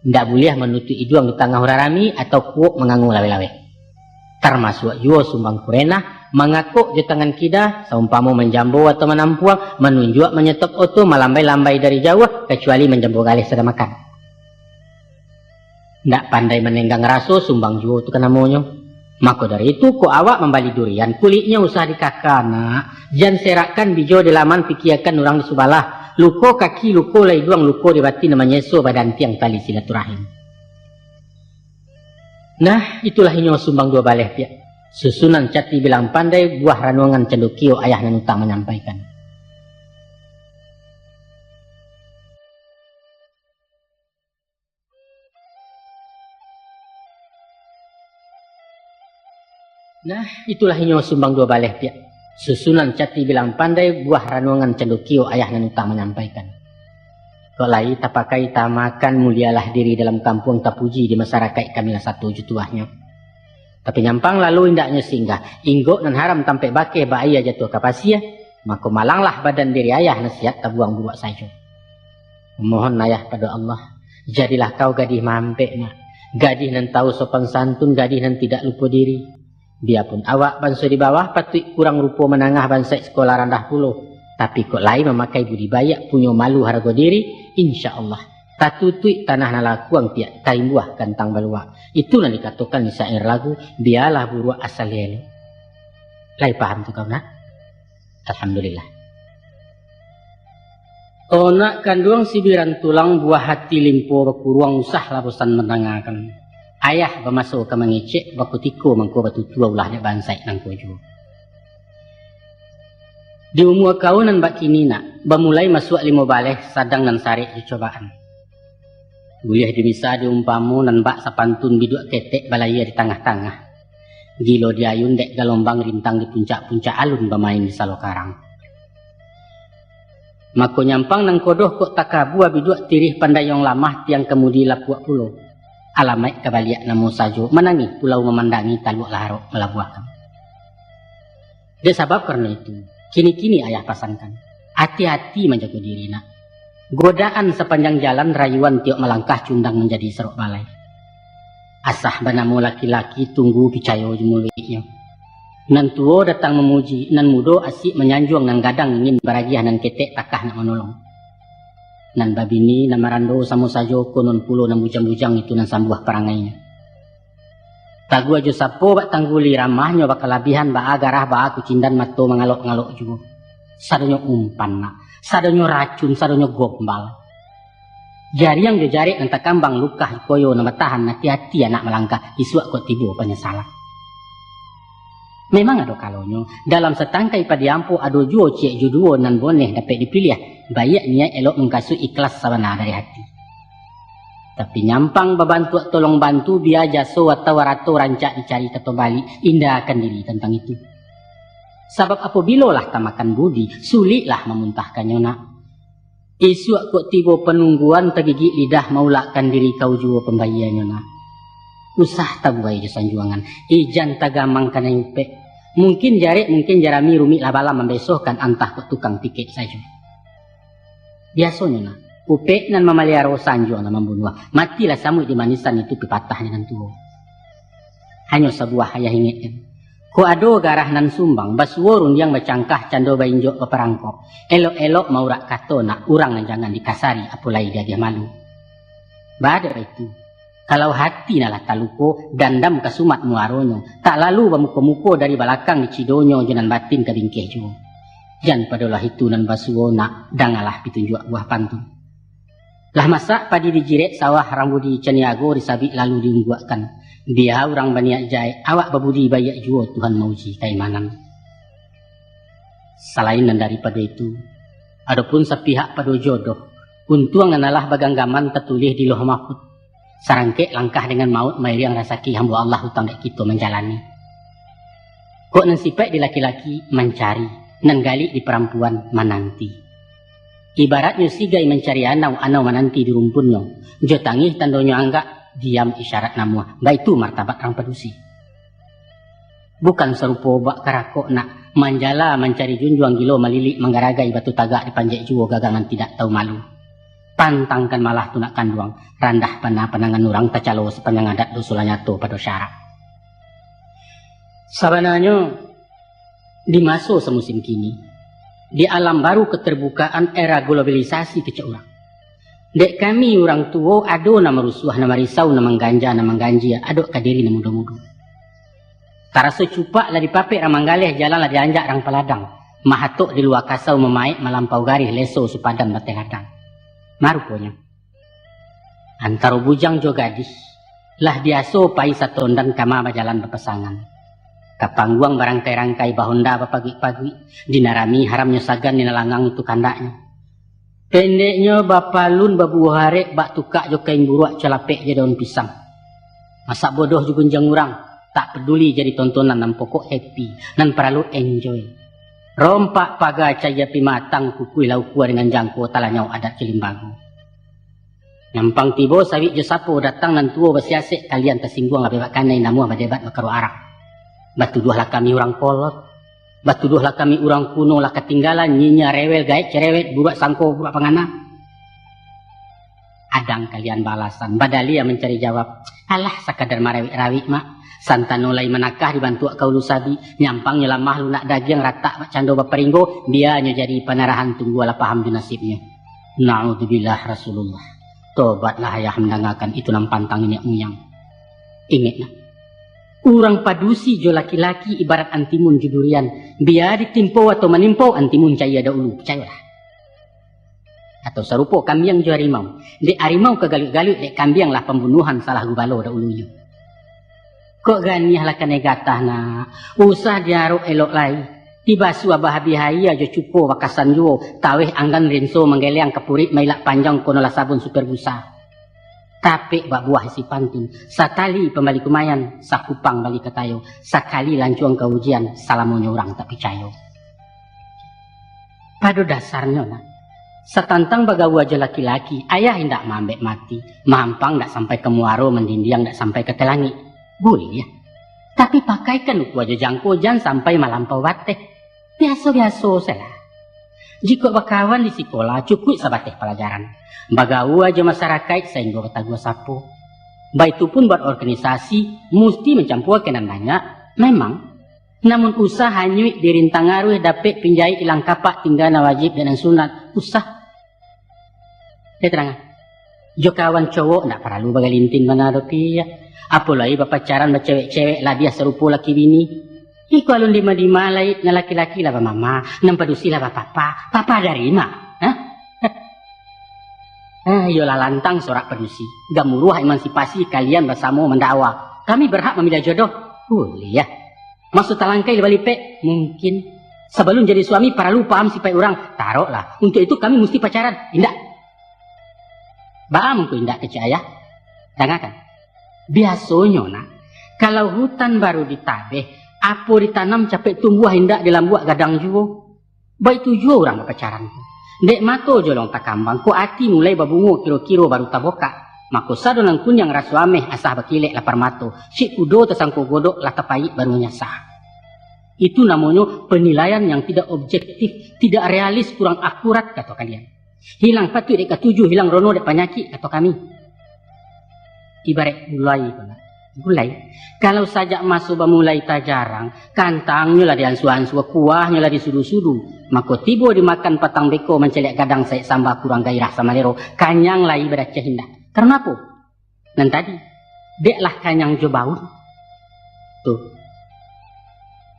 Ndak buliah manutuik iduang di tangah urang rami, atau kuok mangango laweh-laweh. Tarmasuak juo sumbang kurenah, mangakok jo tangan kida, saumpamo manjambo atau manampuang, manunjuak manyetop oto, malambai-lambai dari jauah, kacuali manjambo galeh sadang makan. Ndak pandai manenggang raso, sumbang juo tu kan namonyo. Mako dari itu, kok awak mambali durian, kuliknyo usah dikaka, nak. Jan serakkan bijo di laman, pikiakan urang di subalah. Luko kaki, luko lah iduang, luko di batin, manyeso badantiang tali silaturahim. Nah, itulah inyo sumbang duo baleh, Piak. Susunan cati bilang pandai, buah ranuangan candokio, ayah nan utang manyampaikan. Nah, itulah inyo sumbang duo baleh, Piak. Susunan cati bilang pandai, buah ranuangan candokio, ayah nan utang manyampaikan. Kok lai tapakai tamakan, mulialah diri dalam kampuang, tapuji di masarakaik, kamilah sato jutuahnyo. Tapi nyampang lalu indaknyo singgah, inggok nan haram tampek bakeh, bak aia jatuah ka pasia, mako malanglah badan diri ayah, nasihat tabuang buruak sajo. Mohon ayah pado Allah, jadilah kau gadih mampek, nak. Gadih nan tahu sopan santun, gadih nan tidak lupo diri. Biapun awak banso di bawah, patuik kurang rupo, manangah bansaik, sikolah randah pulo. Tapi kok lai mamakai budi baiak, punyo malu harago diri, insya Allah, tatutuik tanah nan lakuang piak, taimbuah gantang baluak. Itu nan dikatokan di syair lagu, bialah buruak asal elok. Lai paham tu kau, nak? Alhamdulillah. Onak kanduang sibiran tulang, buah hati limpo bakuruang, usahlah bosan mandangakan. Ayah bamaso ka mangecek, bakutiko mangko batutua, ulah dek bansaik nangko juo. Di umua kau nan bak kini nak, bamulai masuak limo baleh, sadang nan sarek jo cobaan. Buliah dimisa diumpamo nan bak sapantun biduak ketek balayia di tangah-tangah. Gilo diayun dek galombang, rintang di puncak-puncak alun bamain di salo karang. Mako nyampang nan kodoh kok takabua, biduak tirih pandayuang lamah, tiang kamudi lapuak pulo. Alamaik kabaliak namo sajo, manangih pulau mamandangi, taluak laharok malabuahkan. Dek sabab karano itu, kini-kini ayah pasankan, ati-ati manjago diri nak. Godaan sapanjang jalan, rayuan tiok malangkah, cundang manjadi sarok balai. Asah banamo laki-laki, tunggu picayo jo muluiknyo. Nan tuo datang mamuji, nan mudo asik manyanjuang, nan gadang ingin baragiah, nan ketek takah nak manolong. Nan babini, nan marando samo sajo, konon pulo nan bujang-bujang itu nan sambuah parangainyo. Taguah jo sapo bak tangguli, ramahnyo bakalabihan, baa garah, baa kucindan, mato mangalok-ngalok juo. Sadonyo umpan nak, sadonyo racun, sadonyo gombal. Jariang jo jarek nan takambang, lukah jo koyo nan batahan, ati-ati anak malangkah, isuak kok tibo panyasalan. Memang ado kalonyo, dalam satangkai padi ampo ado juo ciek jo duo nan boneh dapek dipiliah, baiak niaik elok mungkasuik, ikhlas sabana dari hati. Tapi nyampang babantuak tolong bantu, bia jaso atau arato rancak dicari kato baliak, indahkan diri tantang itu. Sabab apobilo lah tamakan budi, suliklah mamuntahkannyo nak. Isuak kok tibo panungguan, tagigik lidah maulakkan diri, kau juo pambayianyo nak. Usah tabuai jo sanjuangan, ijan tagamang kanai upek. Mungkin jarek, mungkin jarami, rumik lah balam mambesohkan, antah kok tukang pikek sajo. Biasonyo nah, upek nan mamaliaro, sanjuang nan mambunuah. Matilah samuik di manisan, itu pipatah di nan tuo. Hanyo sabuah ayah ingekkan. Kok ado garah nan sumbang, basuo rundiang bacangkah, cando bainjok baparangkok. Elok-elok maurak kato nak, urang nan jangan dikasari, apo lai diagiah malu. Baa dek itu, kalau hati nan lah taluko, dandam ka sumat muaronyo, tak lalu bamuko-muko, dari balakang dicidonyo, jo nan batin ka bingkeh juo. Jan padolah itu nan basuo nak, dangalah pitunjuak buah pantun. Lah masak padi dijirek, sawah rang budi caniago, disabik lalu diungguakkan. Bia urang baniaik jahek, awak babudi baiak juo, Tuhan mauji kaimanan. Salain nan daripado itu, adopun sapihak pado jodoh, untuang nan alah baganggaman tatulih di Lauh Mahfud. Sarangkek langkah dengan mauik, mairiang rasaki hambo Allah, utang dek kito manjalani. Kok nan sipaik di laki-laki mancari, nan galik di parampuan mananti. Ibaratnyo sigai mancari anau, anau mananti di rumpunnyo. Jo tangih tandonyo anggak, diam isyarat namuah. Baitu martabat rang padusi. Bukan sarupo bak karakok nak, manjala mancari junjuang, gilo malilik manggaragai, batu tagak dipanjek juo, gagangan tidak tahu malu. Pantangkan malah tu nak kanduang, randah bana pandangan urang, tacalo sapanjang adat, doso lah nyato pado syarak. Sabananyo, di maso samusim kini, di alam baru keterbukaan era globalisasi kecek urang, dek kami urang tuo ado nan marusuah, nan marisau, nan mangganja, nan mangganjia, adok ka diri nan mudo-mudo. Taraso cupak lah dipapek rang manggaleh, jalan lah dianjak rang paladang, mahatok di lua kasau, mamaek malampau garih, leso supadan bateh ladang. Maruponyo, antaro bujang jo gadih, lah biaso pai satondan, kama bajalan bapasangan. Ka pangguang barangkai-rangkai, bahonda bapaguik-paguik, di nan rami haramnyo sagan, di nan langang itu kandaknyo. Pendeknyo, bapalun babuah arek, bak tukak jo kain buruak, calapek jo daun pisang. Masak bodoh jo gunjiang urang, tak paduli jadi tontonan, nan pokok happy, nan paralu enjoy. Rompak paga cayia api matang, kukuih lah ukua dengan jangko, talanyau adat jo limbago. Nyampang tibo sawik jo sapo, datang nan tuo basiasek, kalian tasingguang, abeh bak kanai namuah badebat bakaro arak. Batuduahlah kami urang kolot, batuduahlah kami urang kuno, lah katinggalan, nyinyia, rewel, gaek, cerewet, buruak sangko, buruak pangana. Adang kalian balasan, badalia mancari jawab. Alah, sakadar marawik-rawik, Mak. Santano lai manakah dibantuak ka ulu sabi, nyampang nyo lamah lunak dagiang ratak bak cando baparinggo, bia nyo jadi panarahan tunggu alah paham jo nasibnyo. Naudzubillah, Rasulullah. Tobatlah ayah mandangakan itu nan pantang niniak muyang. Ingek, Nak. Urang padusi jo laki-laki ibarat antimun jo durian. Bia ditimpo atau manimpo, antimun cayia daulu. Picayolah. Atau sarupo kambiang jo harimau. Dek harimau ka galuik-galuik, dek kambiang lah pambunuahan salah gubalo daulunyo. Kok ganiah lah kanai gatah, Nak. Usah diarok elok lai. Dibasuah bahabih aia jo cuko bakasan juo. Taweh anggan rinso manggeleang kapurik mailak panjang konolah sabun super busa. Tapek bak buah isi pantun, satali pambali kumayan, sakupang bali katayo, sakali lancuang ka ujian, salamonyo urang tak picayo. Pado dasarnyo, Nak, satantang bagaua jo laki-laki, ayah indak maambek mati, mahampang dak sampai ka muaro, mandindiang dak sampai ka talangik. Buliah. Tapi pakaikan ukua jo jangko, jan sampai malampau bateh. Biaso-biaso sajolah. Jikok bakawan di sikola, cukuik sabateh palajaran. Bagaua jo masarakaik sainggo bataguah sapo. Baitu pun buat organisasi, musti mancampua ka nan banyak, memang. Namun usah hanyuik dirintang aruih, dapek pinjaik ilang kapak, tingga nan wajib dek nan sunat. Usah. Dek tarangan. Jo kawan cowok ndak paralu bagalintin bana doh, Piak. Apo lai bapacaran bacewek-cewek labiah sarupo laki bini. Iko alun dima-dima lai, nan laki-laki lah bamama, nan padusi lah bapapa. Papa dari ma? Hah? Ah, iyolah lantang sorak padusi. Gamuruah emansipasi kalian basamo mandakwa. Kami berhak mamiliah jodoh. Buliah. Maso talangkai lah balipek? Mungkin. Sabalun jadi suami paralu paham sipaik urang. Taroklah. Untuk itu kami musti pacaran. Indak. Baa mangko indak kecek ayah? Dangakan. Biasonyo, Nak, kalau hutan baru ditabeh, apo ditanam capek tumbuah, indak dilambuak gadang juo. Baitu juo urang bapacaran tu. Dek mato jolong takambang, kok ati mulai babungo kiro-kiro baru tabokak. Mako sado nan kuniang raso ameh, asah bakilek lapar mato. Cik kudo tasangko godok lah tapaik baru manyasa. Itu namonyo penilaian yang tidak objektif, tidak realis, kurang akurat, kato kalian. Hilang patuik dek katuju, hilang rono dek panyakik, kato kami. Ibarat gulai ko, Nak. Gulai. Kalau sajak maso bamulai tajarang, kantangnyo lah diansua-ansua, kuahnyo lah disudu-sudu. Mako tibo dimakan patang beko, mancaliak gadang saik sambah, kurang gairah samalero, kanyang lai badacah indak. Karano apo? Nan tadi, dek lah kanyang jo baun. Tu.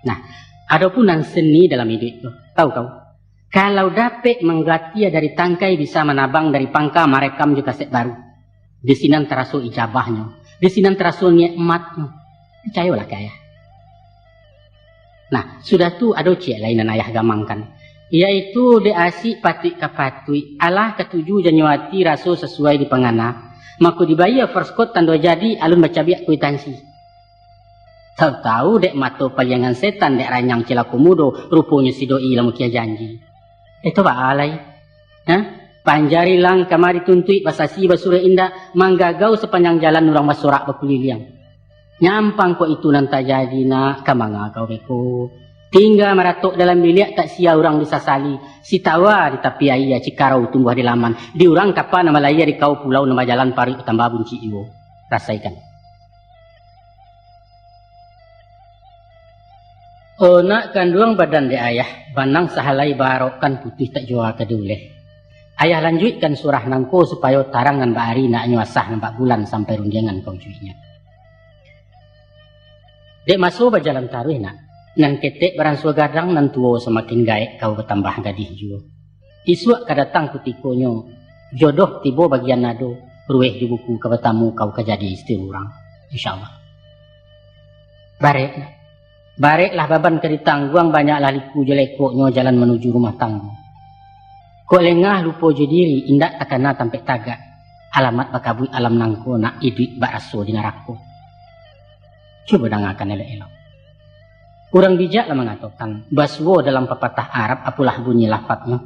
Nah, ado pun nan seni dalam iduik tu. Tahu kau? Kalau dapek manggatia dari tangkai, bisa manabang dari pangka, marekam jo kaset baru. Di sinan taraso ijabahnyo, di sinan taraso nikmatnyo. Picayolah ka ayah. Nah, sudah tu ado ciek lai nan ayah gamangkan, yaitu dek asik patuik ka patuik, alah katuju janyo ati, raso sasuai dipangana, mako dibayia first coat tando jadi, alun bacabiak kuitansi. Tahu-tahu dek mato paliangan setan, dek ranyang cilako mudo, ruponyo si doi lah mukia janji. Eto baa lai? Hah? Panjari lang kama dituntuik, basasi basurek indak, manggagau sapanjang jalan urang basorak bakuliliang. Nyampang kok itu nan tajadi, Nak, ka manga kau beko? Tingga maratok dalam biliak, tak sia urang disasali. Sitawa di tapi aia, cikarau tumbuah di laman. Di urang kapa nan balayia, di kau pulau nan bajalan, paruik batambah buncik juo. Rasaikan. O nak kanduang badan dek ayah, banang sahalai baarokkan, putuih tak jua ka diuleh. Ayah lanjuikkan surah nangko supayo tarang nan baari, naknyo asah nan bak bulan, sampai rundiangan ka ujuiknyo. Dek maso bajalan taruih, Nak, nan ketek baransua gadang, nan tuo samakin gaek, kau batambah gadih juo. Isuak ka datang kutikonyo, jodoh tibo bagian nado, ruweh di buku ka batamu, kau ka jadi istri urang. Insya Allah. Barek, Nak. Bareklah baban ka ditangguang, banyaklah liku jo lekoknyo jalan manuju rumah tanggo. Kok lengah lupo jo diri, indak takana tampek tagak, alamat bakabuik alam nangko, nak iduik bak raso di narako. Cubo dangakan elok-elok. Urang bijak lah mangatokan, basuo dalam papatah Arab, apolah bunyi lafadnyo,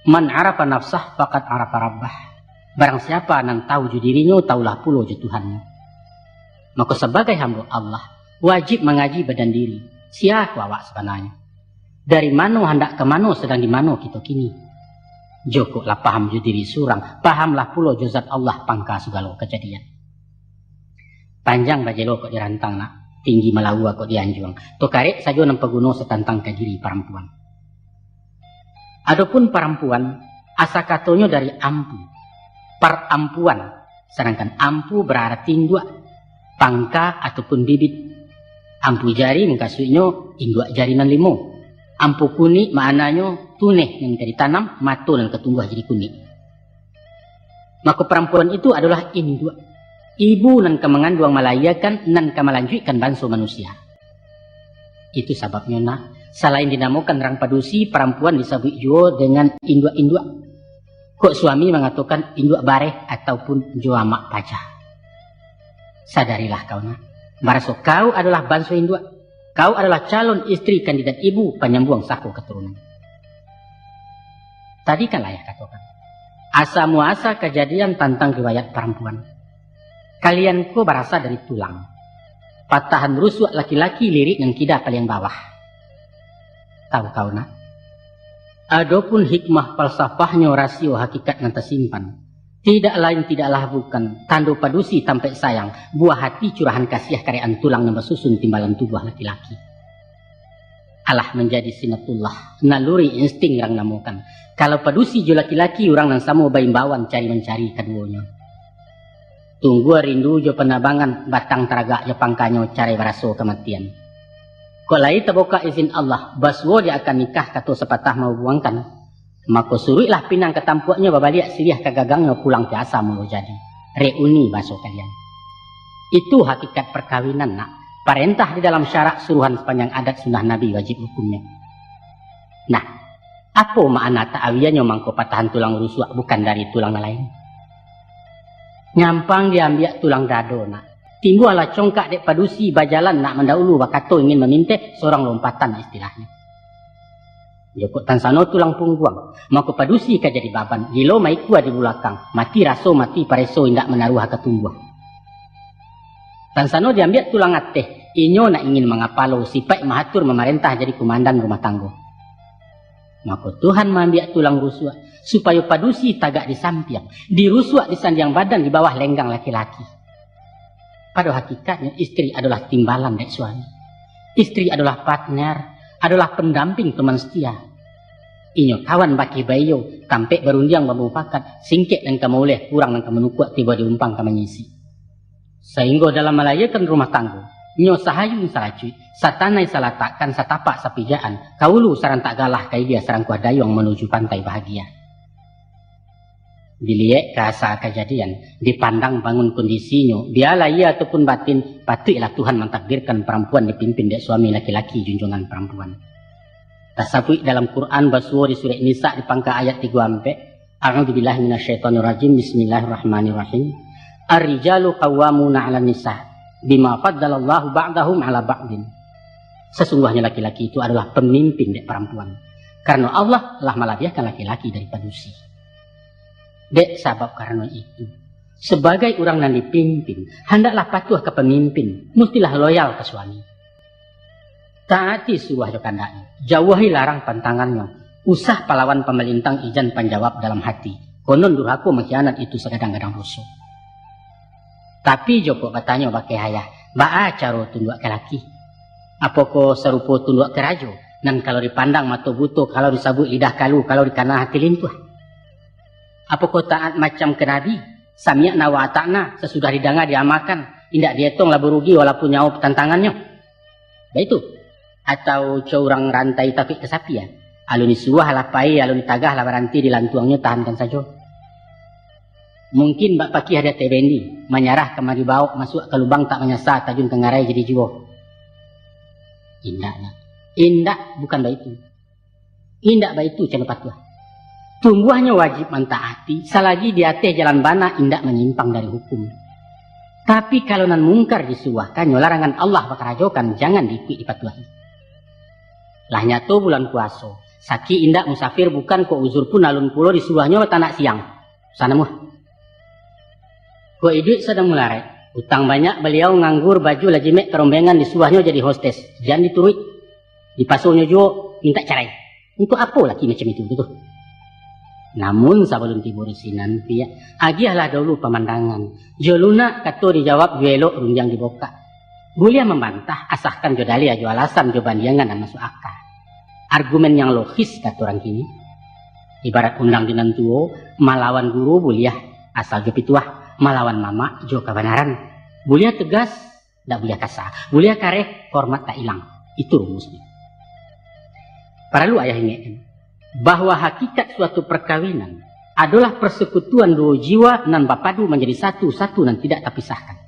"Man arafa nafsah, faqad arafa rabbah." Barang siapa nan tahu jo dirinyo, tahulah pulo jo Tuhannyo. Mako, sabagai hambo Allah, wajib mangaji badan diri, sia ko awak sabananyo. Dari mano handak ka mano, sadang di mano kito kini. Jokok lah paham jo diri surang, pahamlah pulo jo zat Allah pangka sagalo kajadian. Panjang bajelo kok dirantang nak, tinggi malawa kok dianjuang. Tokarek sajo nan paguno satantang ka diri parampuan. Adopun parampuan, asa katonyo dari ampu, parampuan, sadangkan ampu bararti induak, pangka ataupun bibit. Ampu jari mukasuiknyo induak jari nan limo. Ampu kunik maknanyo tuneh nan ka ditanam, mato nan ka tumbuah jadi kunik. Mako parampuan itu adolah induak, ibu nan ka manganduang, malayiakan, nan ka malanjuikkan banso manusia. Itu sababnyo nak, salain dinamokan urang padusi, parampuan disabuik juo dengan induak-induak. Kok suami mangatokan induak bareh ataupun jo amak paja. Sadarilah kau nak, baraso kau adolah banso induak. Kau adolah calon istri kandidat ibu panyambuang saho katurunan. Tadi kan lah ayah katokan, asa muasa kajadian tantang riwayat parampuan. Kalian ko barasa dari tulang. Patahan rusuak laki-laki lirik nan kida paliang bawah. Tahu kau nak? Adopun hikmah falsafahnyo, rasio hakikat nan tasimpan, tidak lain tidaklah bukan, tando padusi tampaik sayang, buah hati curahan kasiah, karekan tulang nan basusun timbalan tubuah laki-laki. Alah manjadi sinatullah, naluri insting urang namokan. Kalau padusi jo laki-laki, urang nan samo baimbauan cari mancari kaduonyo. Tunggua rindu jo panabangan, batang taragak jo pangkanyo, carai baraso kamatian. Kok lai tabukak izin Allah, basuo di akad nikah kato sapatah mahubuangkan, mako suruiklah pinang ka tampuaknyo, babaliak siriah ka gagangnyo, pulang piasa mulo jadi. Reuni baso kalian. Itu hakikat parkawinan nak. Parentah di dalam syarak, suruhan sapanjang adat, sunnah Nabi wajib hukumnyo. Nah, apo makna ta'awianyo mangko patahan tulang rusuak bukan dari tulang nan lain? Nyampang diambiak tulang dado nak. Timbuahlah congkak dek padusi, bajalan nak mandaulu, bakato ingin maminteh, sorang lompatan istilahnyo. Jokok tansano tulang pungguang, mako padusi ka jadi baban, gilo maikua di bulakang, mati raso mati pareso, indak manaruah ka tumbuah. Tansano diambiak tulang ateh, inyo nak ingin mangapalo, sipaik mahatur mamarentah, jadi kumandan rumah tanggo. Mako Tuhan maambiak tulang rusuak, supayo padusi tagak di sampiang, dirusuak di sandiang badan, di bawah lenggang laki-laki. Pado hakikatnyo, istri adolah timbalan dek suami. Istri adolah partner, adolah pandamping, teman setia. Inyo kawan bakeh baiyo, tampek barundiang bamupakat, singkek nan ka mauleh, kurang nan ka manukuak, tibo di umpang ka manyisi. Sainggo dalam malayiakan rumah tanggo, nyo sahayun salacuik, satanai salatakkan, satapak sapijaan, ka ulu sarantak galah, ka ilia sarangkuah dayuang, manuju pantai bahagia. Diliek ka asa kajadian, dipandang bangun kondisinyo, bialah iya ataupun batin, patuiklah Tuhan mantakdirkan parampuan dipimpin dek suami laki-laki junjungan parampuan. Tasabuik dalam Quran basuo di Surek Nisa di pangka ayat tigo ampek, A'udzubillahi minasyaitonirrajim, Bismillahirrahmanirrahim. Ar-rijalu qawwamuna 'alan nisa, bima faddalallahu ba'dahum 'ala ba'din. Sasungguahnyo laki-laki itu adolah pamimpin dek parampuan, karano Allah lah malabiahkan laki-laki dari padusi. Dek sabab karano itu, sabagai urang nan dipimpin, handaklah patuah ka pamimpin, mustilah loyal ka suami. Taati suruah jo kandaknyo, jauahi larang pantangannyo, usah palawan pamalintang ijan panjawab dalam hati, konon durhako mangkhianat itu sagadang-gadang doso. Tapi jokok batanyo bakeh ayah, baa caro tunduak ka laki? Apokoh sarupo tunduak ka rajo, nan kalau dipandang mato buto, kalau disabuik lidah kalu, kalau dikana hati lintuah? Apokoh taat macam ka Nabi, sami'na wa ata'na, sasudah didanga diamalkan, indak dietong labuah rugi walaupun nyawo tantangannyo? Baitu. Atau co urang rantai takuik ka sapi, ah? Alun disuruah lah pai, alun ditagah lah baranti, dilantuangnyo tahankan sajo. Mungkin bak pakih ado tebendi, manyarah ka mari baok, masuak ka lubang tak manyasa, tajun ka ngarai jadi juo. Indak, nak. Indak, bukan baitu. Indak baitu caro patuah. Tumbuahnyo wajib mantaati, salagi di ateh jalan bana, indak manyimpang dari hukum. Tapi kalau nan mungkar disuruahkannyo, larangan Allah bakarajokan, jangan diikuik dipatuahi. Lah nyato bulan puaso, sakik indak, musafir bukan, kok uzur pun alun pulo, disuruahnyo batanak siang. Sana muah. Kok iduik sadang mularek, utang banyak baliau, nganggur, baju lah jimek, karombengan, disuruahnyo jadi hostes, jan dituruik. Dipasonyo juo mintak carai. Untuak apo laki macam itu tu? Namun sabalun tibo di sinan, piak, agiahlah dahulu pamandangan. Jo lunak kato dijawab, jo elok rundiang dibukak. Buliah mambantah, asakan jo dalil, jo alasan, jo bandiangan nan masuak aka. Argumen yang logis, kato urang kini. Ibarat undang di nan tuo, malawan guru buliah, asal jo pituah, malawan mamak jo kabanaran. Buliah tegas, ndak buliah kasa. Buliah kareh, hormat tak ilang. Itu rumusnyo. Paralu ayah ingekkan, bahwa hakikat suatu perkawinan adolah persekutuan duo jiwa nan bapadu manjadi satu, satu nan tidak tapisahkan.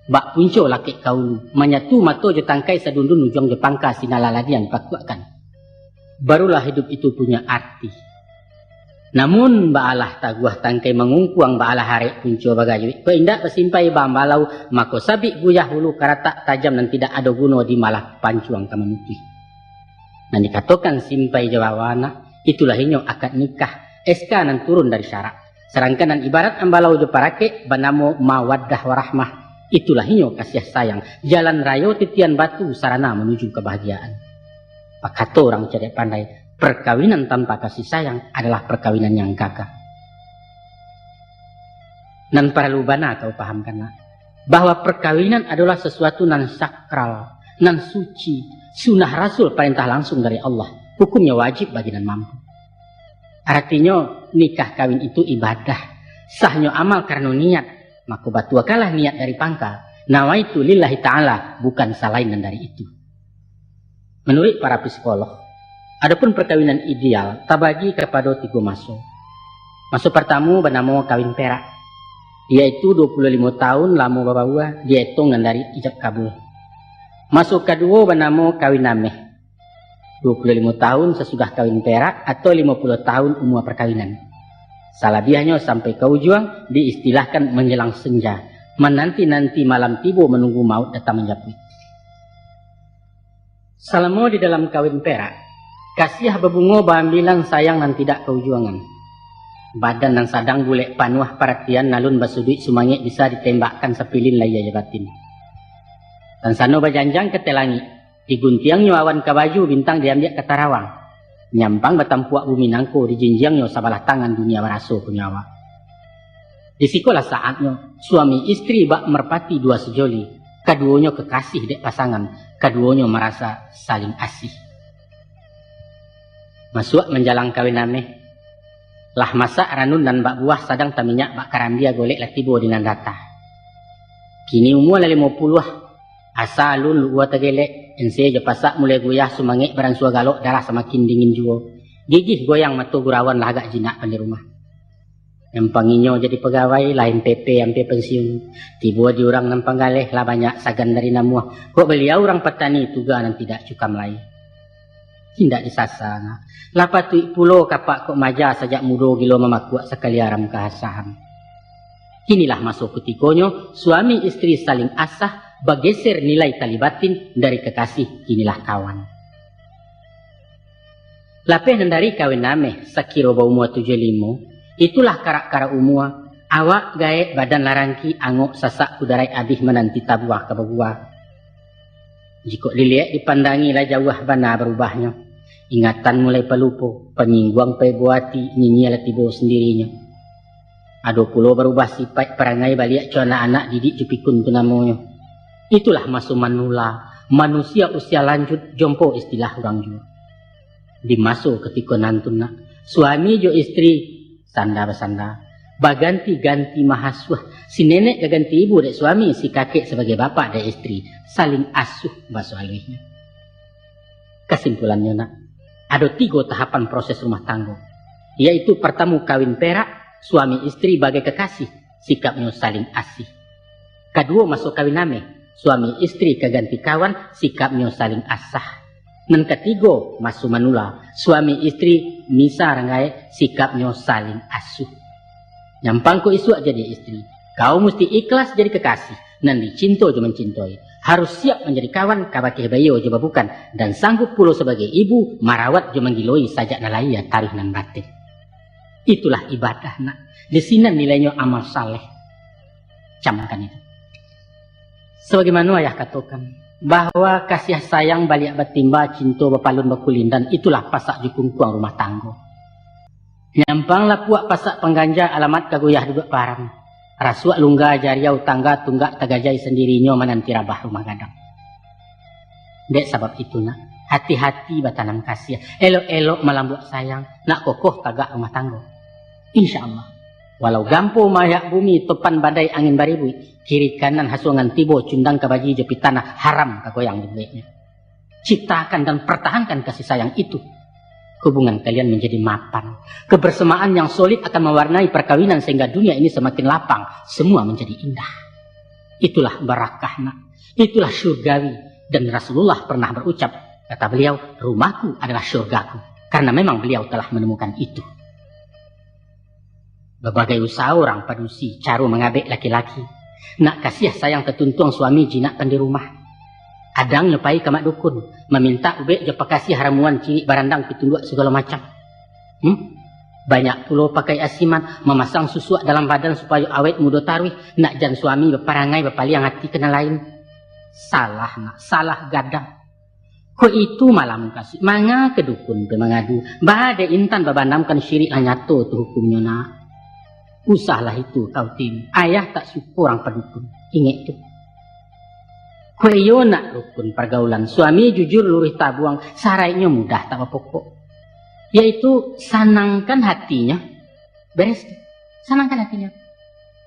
Bak punco lakek ka ulu, manyatu mato jo tangkai, sadundun ujuang jo pangka, sinan lah ladiang dipakuakkan. Barulah hidup itu punya arti. Namun, baalah taguah tangkai mangungkuang, baalah arek punco bagayuik, kok indak basimpai baambalau, mako sabik guyah ulu karatak tajam nan tidak ado guno di malah pancuang ka mamutuih. Nan dikatokan simpai jo awa nak, itulah inyo akad nikah, S K nan turun dari syarak. Sadangkan nan ibarat ambalau jo parakek banamo mawaddah warahmah, itulah inyo kasiah sayang, jalan rayo titian batu sarana manuju kabahagiaan. Bakato urang cadiak pandai, perkawinan tanpa kasih sayang adalah perkawinan yang gagal. Nan paralu bana kau pahamkan, nak, bahwa perkawinan adolah sasuatu nan sakral, nan suci, sunnah Rasul, parentah langsung dari Allah, hukumnyo wajib bagi nan mampu. Aratinyo, nikah kawin itu ibadah, sahnyo amal karano niat, mako batuakanlah niat dari pangka, nawaitu lillahi ta'ala, bukan salain nan dari itu. Manuruik para psikolog, adopun perkawinan ideal tabagi kapado tigo maso. Maso partamo banamo kawin perak, yaitu duo puluah limo taun lamo babaua, dietong nan dari ijab kabul. Maso kaduo banamo kawin ameh, duo puluah limo taun sasudah kawin perak atau limo puluah taun umua perkawinan. Salabiahnyo sampai ka ujuang diistilahkan manjelang senja, mananti-nanti malam tibo, manunggu maut datang manjapuik. Salamo di dalam kawin perak, kasiah babungo baambilan, sayang nan tidak kaujuangan. Badan nan sadang bulek panuah paratian, alun basuduik sumangek, bisa ditembakkan sapilin lahia jo batin. Tansano bajanjang ka ateh langik, diguntiangnyo awan ka baju, bintang diambiak ka tarawang. Nyampang batampuak bumi nangko, dijinjiangnyo sabalah tangan, dunia baraso punyo awak. Di sikolah saatnyo, suami istri bak merpati dua sejoli, kaduonyo kekasih dek pasangan, kaduonyo marasa saling asih. Masuak manjalang kawin ameh, lah masak ranun nan bak buah, sadang taminyak bak karambia, golek lah tibo di nan data. Kini umua lah limo puluah, asa alun luua tagelek, ense jo pasak mulai guyah, sumangek baransua galok, darah samakin dingin juo. Gigih goyang mato gurauan, lah agak jinak pandai rumah. Nyampang inyo jadi pagawai, lah M P P ampia pensiun. Tibo di urang nan panggaleh, lah banyak sagan dari namuah. Kok baliau urang patani, tuga nan tidak cukam lai. Indak disasa, nak. Lah patuik pulo kapak kok maja, sajak mudo gilo mamakuak, sakali aram kahasahan. Kinilah maso kutikonyo, suami istri saling asah, bageser nilai tali batin, dari kekasih kinilah kawan. Lapeh nan dari kawin ameh, sakiro baumua tujuah limo, itulah karak-karak umua, awak gaek, badan lah rangki, angok sasak kudarai, abih mananti tabuah ka babuah. Jikok diliek dipandangi, lah jauah bana barubahnyo. Ingatan mulai palupo, panyingguang paibo ati, nyinyia lah tibo sandirinyo. Ado pulo barubah sipaik parangai, baliak co anak-anak, didik jo pikun tu namonyo. Itulah maso manula, manusia usia lanjut, jompo istilah urang juo. Di maso katiko nan tu, nak, suami jo istri sanda basanda, baganti-ganti mahasuah, si nenek ka ganti ibu dek suami, si kakek sabagai bapak dek istri, saling asuh baso aluihnyo. Kasimpulannyo, nak, ado tigo tahapan proses rumah tanggo, yaitu partamo kawin perak, suami istri bagai kakasih, sikapnyo saling asih. Kaduo maso kawin ameh, suami istri ka ganti kawan, sikapnyo saling asah. Nan katigo maso manula, suami istri misa ranggaek, sikapnyo saling asuh. Nyampang ko isuak jadi istri, kau musti ikhlas jadi kakasih, nan dicinto jo mancintoi. Harus siap manjadi kawan, kabakeh baiyo jo babukan, dan sanggup pulo sabagai ibu marawat jo manggiloi sajak nan lahia taruih nan batin. Itulah ibadah, nak. Di sinan nilainyo amal saleh. Camkan itu. Sabagaimano ayah katokan, bahwa kasiah sayang baliak batimba, cinto bapalun bakulindan, itulah pasak jo kungkuang rumah tanggo. Nyampang lapuak pasak pangganja, alamat ka goyah duduak param. Rasuak lungga jariau tangga, tunggak tagajai sandirinyo mananti rabah rumah gadang. Dek sabab itu, nak, hati-hati batanam kasiah, elok-elok malambuak sayang, nak kokoh tagak rumah tanggo. Insya Allah, walau gampo mayak bumi, topan badai angin baribuik, kiri kanan hasuangan tibo, cundang ka baji jo pitanah, haram ka goyang dibueknyo. Ciptakan dan pertahankan kasih sayang itu. Hubungan kalian menjadi mapan. Kebersamaan yang solid akan mewarnai perkawinan sehingga dunia ini semakin lapang, semua menjadi indah. Itulah barakah, nak. Itulah syurgawi. Dan Rasulullah pernah berucap, kata beliau, "Rumahku adalah syurgaku." Karena memang beliau telah menemukan itu. Babagai usaha urang padusi, caro mangabek laki-laki. Nak kasiah sayang tatuntuang, suami jinakkan di rumah. Kadang nyo pai ka mak dukun, mamintak ubek jo pakasiah, ramuan, cirik, barandang, pitunduak, sagalo macam. Hmm? Banyak pulo pakai asiman, mamasang susuak dalam badan supayo awet mudo taruih, nak jan suami baparangai bapaliang ati ka nan lain. Salah, nak, salah gadang. Kok itu malah mukasuik, manga ka dukun pai mangadu, baa dek intan babanamkan, syirik lah nyato tu hukumnyo, nak. Usahlah itu kau tiru, ayah tak suko urang padukun, ingek tu. Kok iyo nak rukun pargaulan, suami jujur luruih tabuang, saraiknyo mudah tak bapokok. Yaitu sanangkan hatinyo, beres tu, sanangkan hatinyo.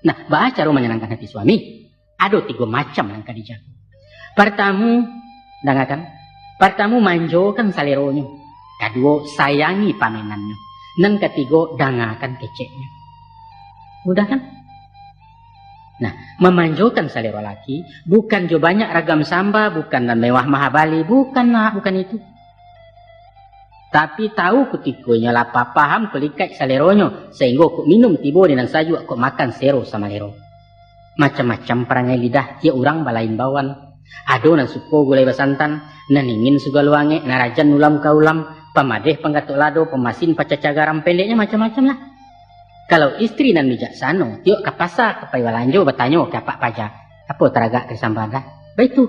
Nah, baa caro manyanangkan hati suami? Ado tigo macam nan ka dijago. Partamu, dangakan. Partamu, manjokan saleronyo. Kaduo, sayangi pamenannyo. Nan katigo, dangakan keceknyo. Mudah kan? Nah, mamanjokan salero laki, bukan jo banyak ragam samba, bukan nan mewah mahabali, bukan, nak, bukan itu. Tapi tahu kutiko inyo lapa, paham kok likaik saleronyo, sainggo kok minum tibo di nan sajuak, kok makan sero samalero. Macam-macam parangai lidah, tiok urang balain bawaan. Ado nan suko gulai basantan, nan ingin sagalo angek, nan rajan ulam ka ulam, pamadeh panggatok lado, pamasin pacaca garam, pendeknyo macam-macam lah. Kalau istri nan bijaksano, tiok ka pasa, ka pai balanjo, batanyo ka apak paja, apo taragak ka disambadah. Baitu.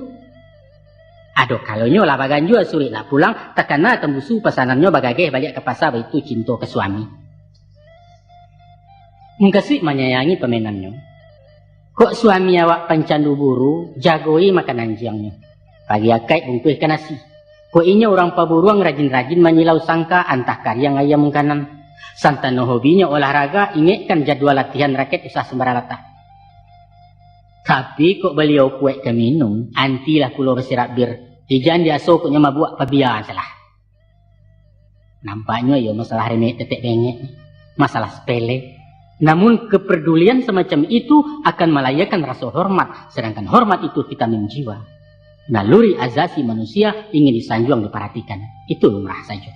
Ado kalonyo lah baganjua suruik nak pulang, takana tambusu pasanannyo, bagageh baliak ka pasa, baitu cinto ka suami. Mukasuik manyayangi pamenannyo. Kok suami awak pancandu buru, jagoi makanan jiangnyo. Pagi akaik bungkuihkan nasi. Kok inyo urang paburuang, rajin-rajin manyilau sangka, antah kariang ayam mungkanan. Santano hobinyo olahraga, ingekkan jadwal latihan raket, usah sumbarang latah. Tapi kok baliau kuek ka minum, antilah pulo basirak bir. Ijan diaso kok nyo mabuak pabia salah. Nampaknyo iyo masalah remek tetek bengek, masalah sepele. Namun kepedulian semacam itu akan melahirkan rasa hormat, sedangkan hormat itu vitamin jiwa. Naluri azasi manusia ingin disanjuang diparhatikan. Itu lumrah sajo.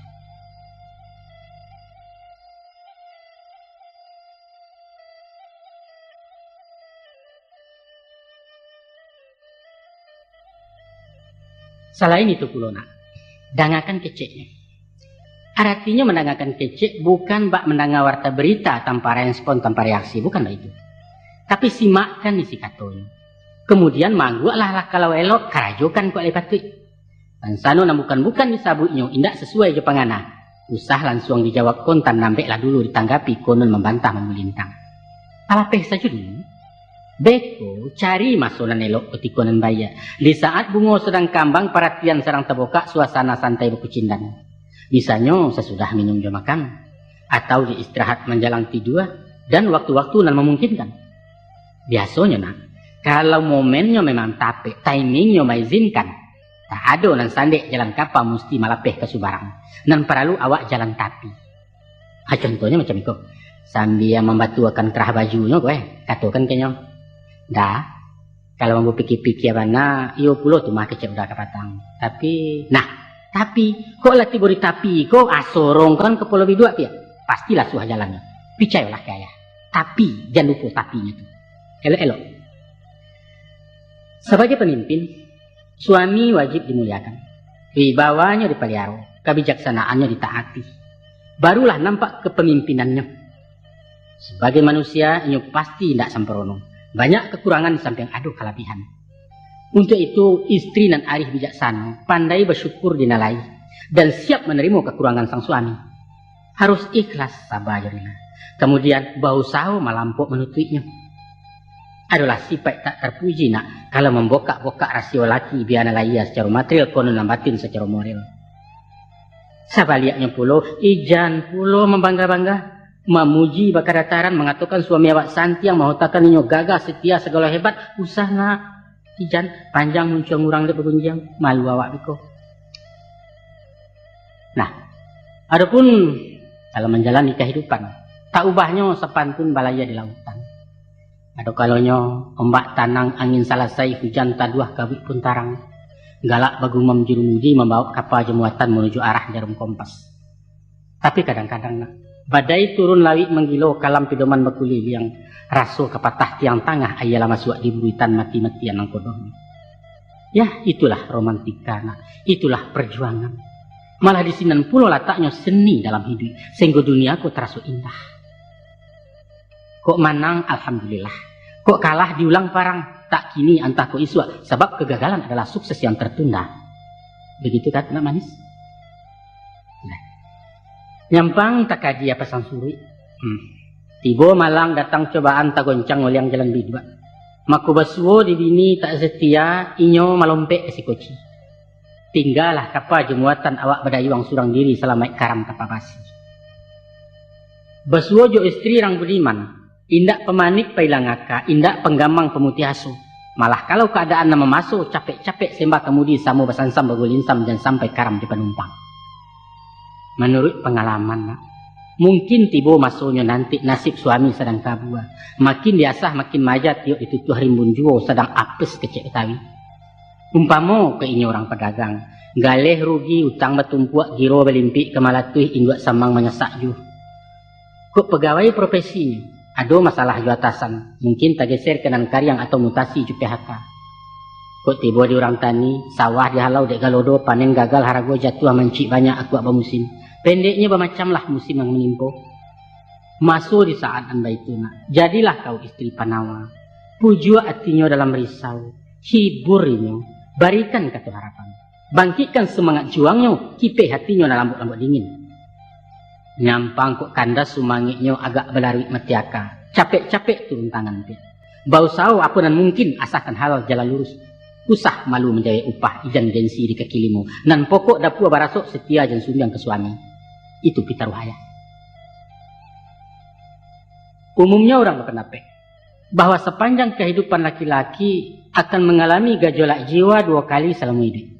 Salain itu pulo, nak, dangakan keceknyo. Aratinyo mandangakan kecek bukan bak mandanga warta berita tanpa respon, tanpa reaksi, bukan baitu. Tapi simakkan isi katonyo. Kemudian maangguaklah lah kalau elok, karajokan kok lai patuik. Nan sano nan bukan-bukan disabuiknyo indak sasuai jo pangana, usah lansuang dijawab, kontan nambeklah dulu ditanggapi, konon mambantah mamulintang. Talapeh sajo dulu. Beko, cari maso nan elok, kutiko nan baiak. Di saat bungo sadang kambang, paratian sadang tabokak, suasana santai bakucindan. Misalnyo sasudah minum jo makan, atau di istirahat manjalang tidua, dan waktu-waktu nan mamungkinkan. Biasonyo, nak, kalau momennyo memang tapek, timingnyo maizinkan, tak ado nan sandek jalan kapa musti malapeh ka subarang. Nan paralu awak jalan tapi. Ha, contohnyo macam iko, sambia mambatuakan kerah bajunyo ko, eh, katokan ka inyo, "Dah, kalau ambo pikia-pikia bana, iyo pulo tu mah kecek Uda kapatang. Tapi, nah, tapi, kok lah tibo di tapi ko, ah, sorongkan kapalo biduak piak, pasti lasuah jalannyo. Picayolah ka ayah. Tapi, jan lupo tapinyo tu. Elok-elok." Sabagai pamimpin, suami wajib dimuliakan. Wibawanyo dipaliaro, kabijaksanaannyo ditaati. Barulah nampak kepemimpinannyo. Sabagai manusia, inyo pasti indak sampurno. Banyak kekurangan di sampiang ado kalabihan. Untuak itu, istri nan arih bijaksano, pandai basyukur di nan lai, dan siap manarimo kakurangan sang suami. Harus ikhlas, saba jo rila. Kamudian, bausaho malampok manutuiknyo. Adolah sipaik tak tarpuji nak, kalau mambokak-bokak rasio laki bia nan lahia sacaro material, konon nan batin sacaro moral. Sabaliaknyo pulo, ijan pulo mambangga-bangga, mamuji bakadataran, mangatokan suami awak santiang, mahotakan inyo gagah, setia, sagalo hebat, usah nak. Ijan, panjang muncuang urang dek bagunjiang, malu awak biko. Nah, adopun dalam manjalani kahidupan, tak ubahnyo sapantun balayia di lautan. Ado kalonyo ombak tanang, angin salasai, hujan taduah, kabuik pun tarang. Galak bagumam jurumudi, mambaok kapa jo muatan manuju arah jarum kompas. Tapi kadang-kadang nak, badai turun lawik manggilo, kalam pidoman bakuliliang, raso ka patah tiang tangah, aia lah masuak di buruitan, mati-matian nangkodoh. Yah, itulah romantika nak, itulah perjuangan. Malah di sinan pulo lataknyo seni dalam hiduik, sehinggo dunia ko taraso indah. Kok manang, alhamdulillah. Kok kalah, diulang parang. Tak kini, antah kok isuak, sabab kegagalan adalah sukses yang tertunda. Begitu kan, nak manis? Nah. Nyampang takadi apa sangsuruik. Hmm. Tibo malang datang cobaan, tagoncang oliang jalan biduak. Mako basuo di bini tak setia, inyo malompek ka sikoci. Tinggalah kapa jo muatan, awak badayuang surang diri, salamaik karam kapa basi. Basuo jo istri rang budiman, indak pamanik pailang aka, indak panggamang pamutiah aso. Malah kalau kaadaan nan mamaso, capek-capek sembah kamudi, samo basansam bagulinsam, jan sampai karam di panumpang. Manuruik pangalaman, nak, mungkin tibo masonyo nanti, nasib suami sadang kabua. Makin diasah, makin maaja, tiok ditutuah rimbun juo, sadang apes kecek Betawi. Umpamo ka inyo urang padagang, galeh rugi, utang batumpuak, giro balimpik ka malatuih, induak samang manyasak juo. Kok pagawai profesinyo, ado masalah jo atasan, mungkin tageser ka nan kariang atau mutasi jo P H K. Kok tibo di urang tani, sawah dihalau dek galodo, panen gagal, harago jatuah, mancik banyak, akuak bamusim. Pendeknyo, bamacamlah musim nan manimpo. Maso di saat nan baitu nak, jadilah kau istri panawa. Pujuak atinyo dalam risau, hibur inyo, barikan kato harapan. Bangkikkan sumangat juangnyo, kipeh atinyo nan lambuak-lambuak dingin. Nyampang kok kandas sumangeknyo, agak balaruik mati aka, capek-capek turun tangan piak. Bausaho apo nan mungkin, asakan halal jalan lurus. Usah malu manjawek upah, ijan gengsi di kaki limo. Nan pokok dapua barasok, setia jan sumbiang ka suami. Itu pitaruah ayah. Umumnyo urang bapandapek bahwa sapanjang kahidupan laki-laki akan mangalami gajolak jiwa duo kali salamo iduik.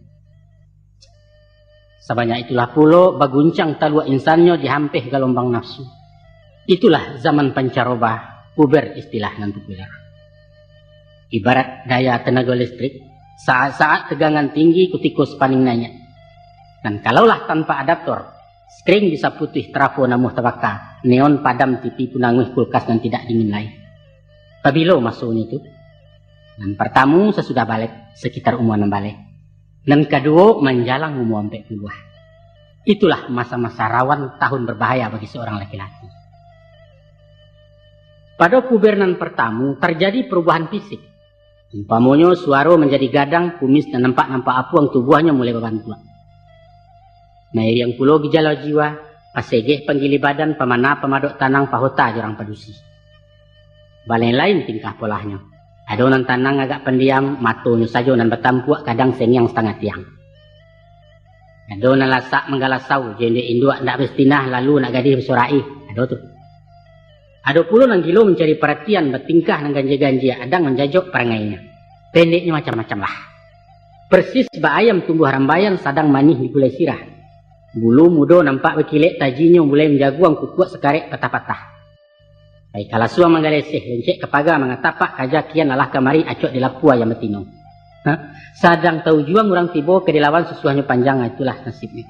Sabanyak itulah pulo baguncang taluak insannyo dihampeh galombang nafsu. Itulah zaman pancarobah, puber istilah nan populer. Ibarat daya tenago listrik, saat-saat tegangan tinggi, kutiko sepaning naiak. Dan kalaulah tanpa adaptor, skring bisa putuih, trafo namuah tabaka, neon padam, T V pun anguih, kulkas nan tidak dingin lai. Pabilo masonyo tu? Nan partamu sasudah balek, sakitar umua anam baleh. Nan kaduo manjalang umua ampek puluah. Itulah masa-masa rawan, tahun berbahaya bagi seorang laki-laki. Pado puber nan partamu tarjadi parubahan fisik. Umpamonyo suaro manjadi gadang, kumis nan nampak-nampak apuang, tubuahnyo mulai babantuak. Mairiang pulo gijalo jiwa, pasegeh panggili badan, pamana pamadok tanang, pahota jo urang padusi. Balain-lain tingkah polahnyo. Ado nan tanang agak pandiam, matonyo sajo nan batampuak, kadang sengiang satangah tiang. Ado nan lasak manggalasau, jo indek induak ndak bastinah, lalu nak gadih basorak-ih. Ado tu. Ado pulo nan gilo mancari paratian, batingkah nan ganjia-ganjia, adang manjajok parangainyo. Pendeknyo macam-macam lah. Persis bak ayam tumbuah rambaian, sadang manih digulai sirah. Bulu mudo nampak bakilek, tajinyo mulai manjaguang, kukuak sakarek patah-patah. Pai ka lasuang manggaleseh, lencek ka paga mangatapak, kaja kian lalah kamari, acok di lapua ayam batino. Ha? Sadang taujuang urang tibo, ka dilawan susuahnyo panjang, itulah nasibnyo.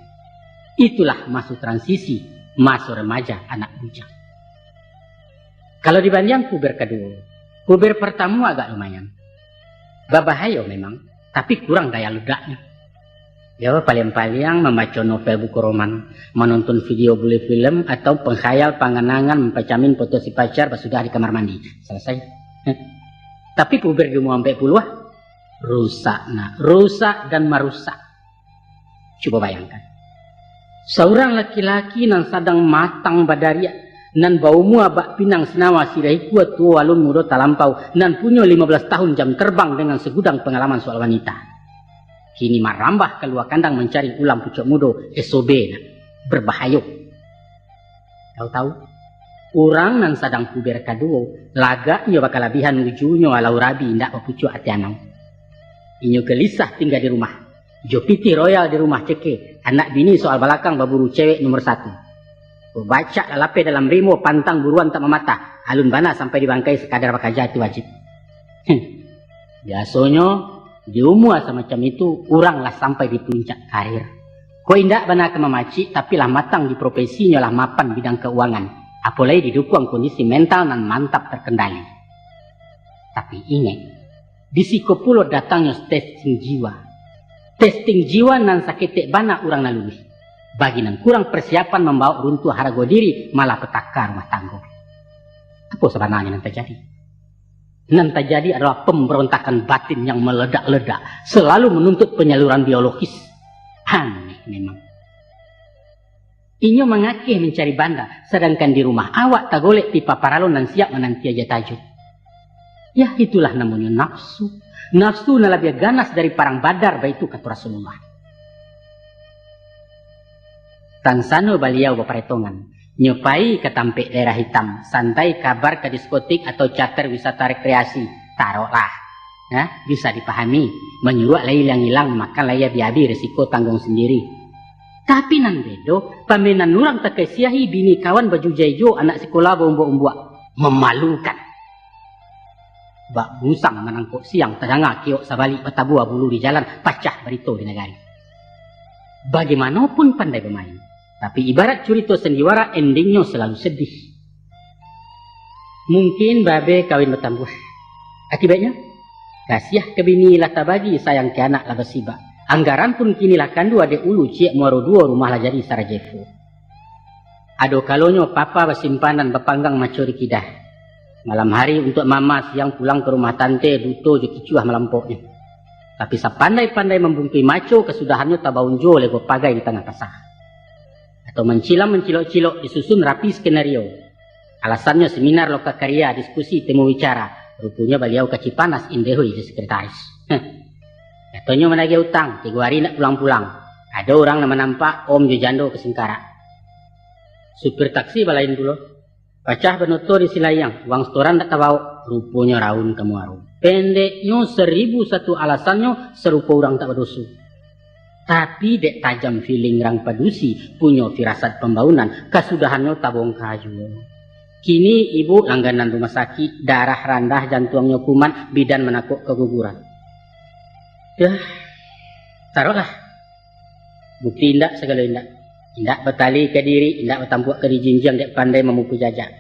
Itulah maso transisi, maso remaja anak bujang. Kalau dibandiang puber kaduo, puber partamu agak lumayan. Babahayo memang, tapi kurang daya ledaknyo. Yo, paliang-paliang mambaco novel buku roman, manonton video bule film, atau pangkhayal panganangan mampacamin foto si pacar basudah di kamar mandi. Salasai. Heh. Tapi puber di umua ampek puluah, rusak nak, rusak dan marusak. Cubo bayangkan. Saurang laki-laki nan sadang matang badariak, nan baumua bak pinang sinawa, sirah ikua tuo alun mudo talampau, nan punyo limo baleh tahun jam terbang dengan segudang pangalaman soal wanita. Kini marambah kalua kandang mancari ulam pucuak mudo, S O B nak, barbahayo. Tahu-tahu, urang nan sadang puber kaduo, lagaknyo bakalabihan, ujunyo alau rabi indak bapucuak ati anau. Inyo galisah tingga di rumah. Jo pitih royal di rumah ceke, anak bini soal balakang baburu cewek nomor satu. Kok bacak lah lapeh dalam rimo, pantang buruan tak mamatah, alun bana sampai di bangkai, sakadar bakaja tu wajib. Heh. Biasonyo, di umua samacam itu, urang lah sampai di puncak karir. Kok indak bana ka mamacik, tapi lah matang di profesinyo, lah mapan bidang keuangan, apolai didukuang kondisi mental nan mantap terkendali. Tapi ingek, di siko pulo datangnyo testing jiwa. Testing jiwa nan saketek bana urang laluluih. Bagi nan kurang persiapan, mambaok runtuah harago diri, malah petaka rumah tanggo. Apo sabananyo nan tajadi? Nan tajadi adolah pambarontakan batin yang maledak-ledak, selalu manuntut panyaluran biologis. Aneh memang. Inyo mangakeh mancari banda, sadangkan di rumah awak tagolek pipa paralon nan siap mananti aja tajo. Yah, itulah namonyo nafsu. Nafsu nan labiah ganas dari parang Badar, baitu kato Rasulullah. Tansano baliau baparetongan, nyo pai ka tampek daerah hitam, santai kabar ka diskotik atau charter wisata rekreasi, taroklah. Nah, bisa dipahami, manyuruak lai ilang-ilang, makan lai abi-abi, resiko tangguang sandiri. Tapi nan bedo, pamenan urang takasiahi, bini kawan bajujai juo, anak sikola baumbuak-umbuak, mamalukan. Bak busang manangkok siang, tadanga kiok sabalik, batabua bulu di jalan, pacah barito di nagari. Bagaimanopun pandai bamain, tapi ibarat curito sandiwara, endingnyo salalu sedih. Mungkin babe kawin batambuah. Akibatnyo, kasiah ka bini lah tabagi, sayang ka anak lah basibak. Anggaran pun kini lah kandu, adek ulu ciek muaro duo, rumah lah jadi Sarajevo. Ado kalonyo papa basimpanan, bapanggang maco di kidah. Malam hari untuak mama, siang pulang ka rumah tante, duto jo kicuah malampoknyo. Tapi sapandai-pandai mambungkui maco, kasudahannyo tabaun juo lego pagai di tangah pasa. Atau mancilam mancilok-cilok, disusun rapi skenario. Alasannyo seminar loka karya, diskusi temu bicara. Ruponyo baliau ka Cipanas, indehui jo sekretaris. Heh. Katonyo managih utang, tigo ari ndak pulang-pulang. Ado urang nan manampak, om jo jando ka Singkarak. Supir taksi balain pulo. Pacah banoto di Silaiang, uang setoran ndak tabaok, ruponyo raun ka muaro. Pendeknyo, saribu satu alasannyo, sarupo urang tak badoso. Tapi dek tajam feeling rang padusi, punyo firasat pambaunan, kasudahannyo tabongka juo. Kini ibu langganan rumah sakik, darah randah, jantuangnyo kumat, bidan manakok kaguguran. Yah, taroklah. Bukti indak sagalo indak. Indak batali ka diri, indak batampuak ka dijinjiang dek pandai mamukul jajak.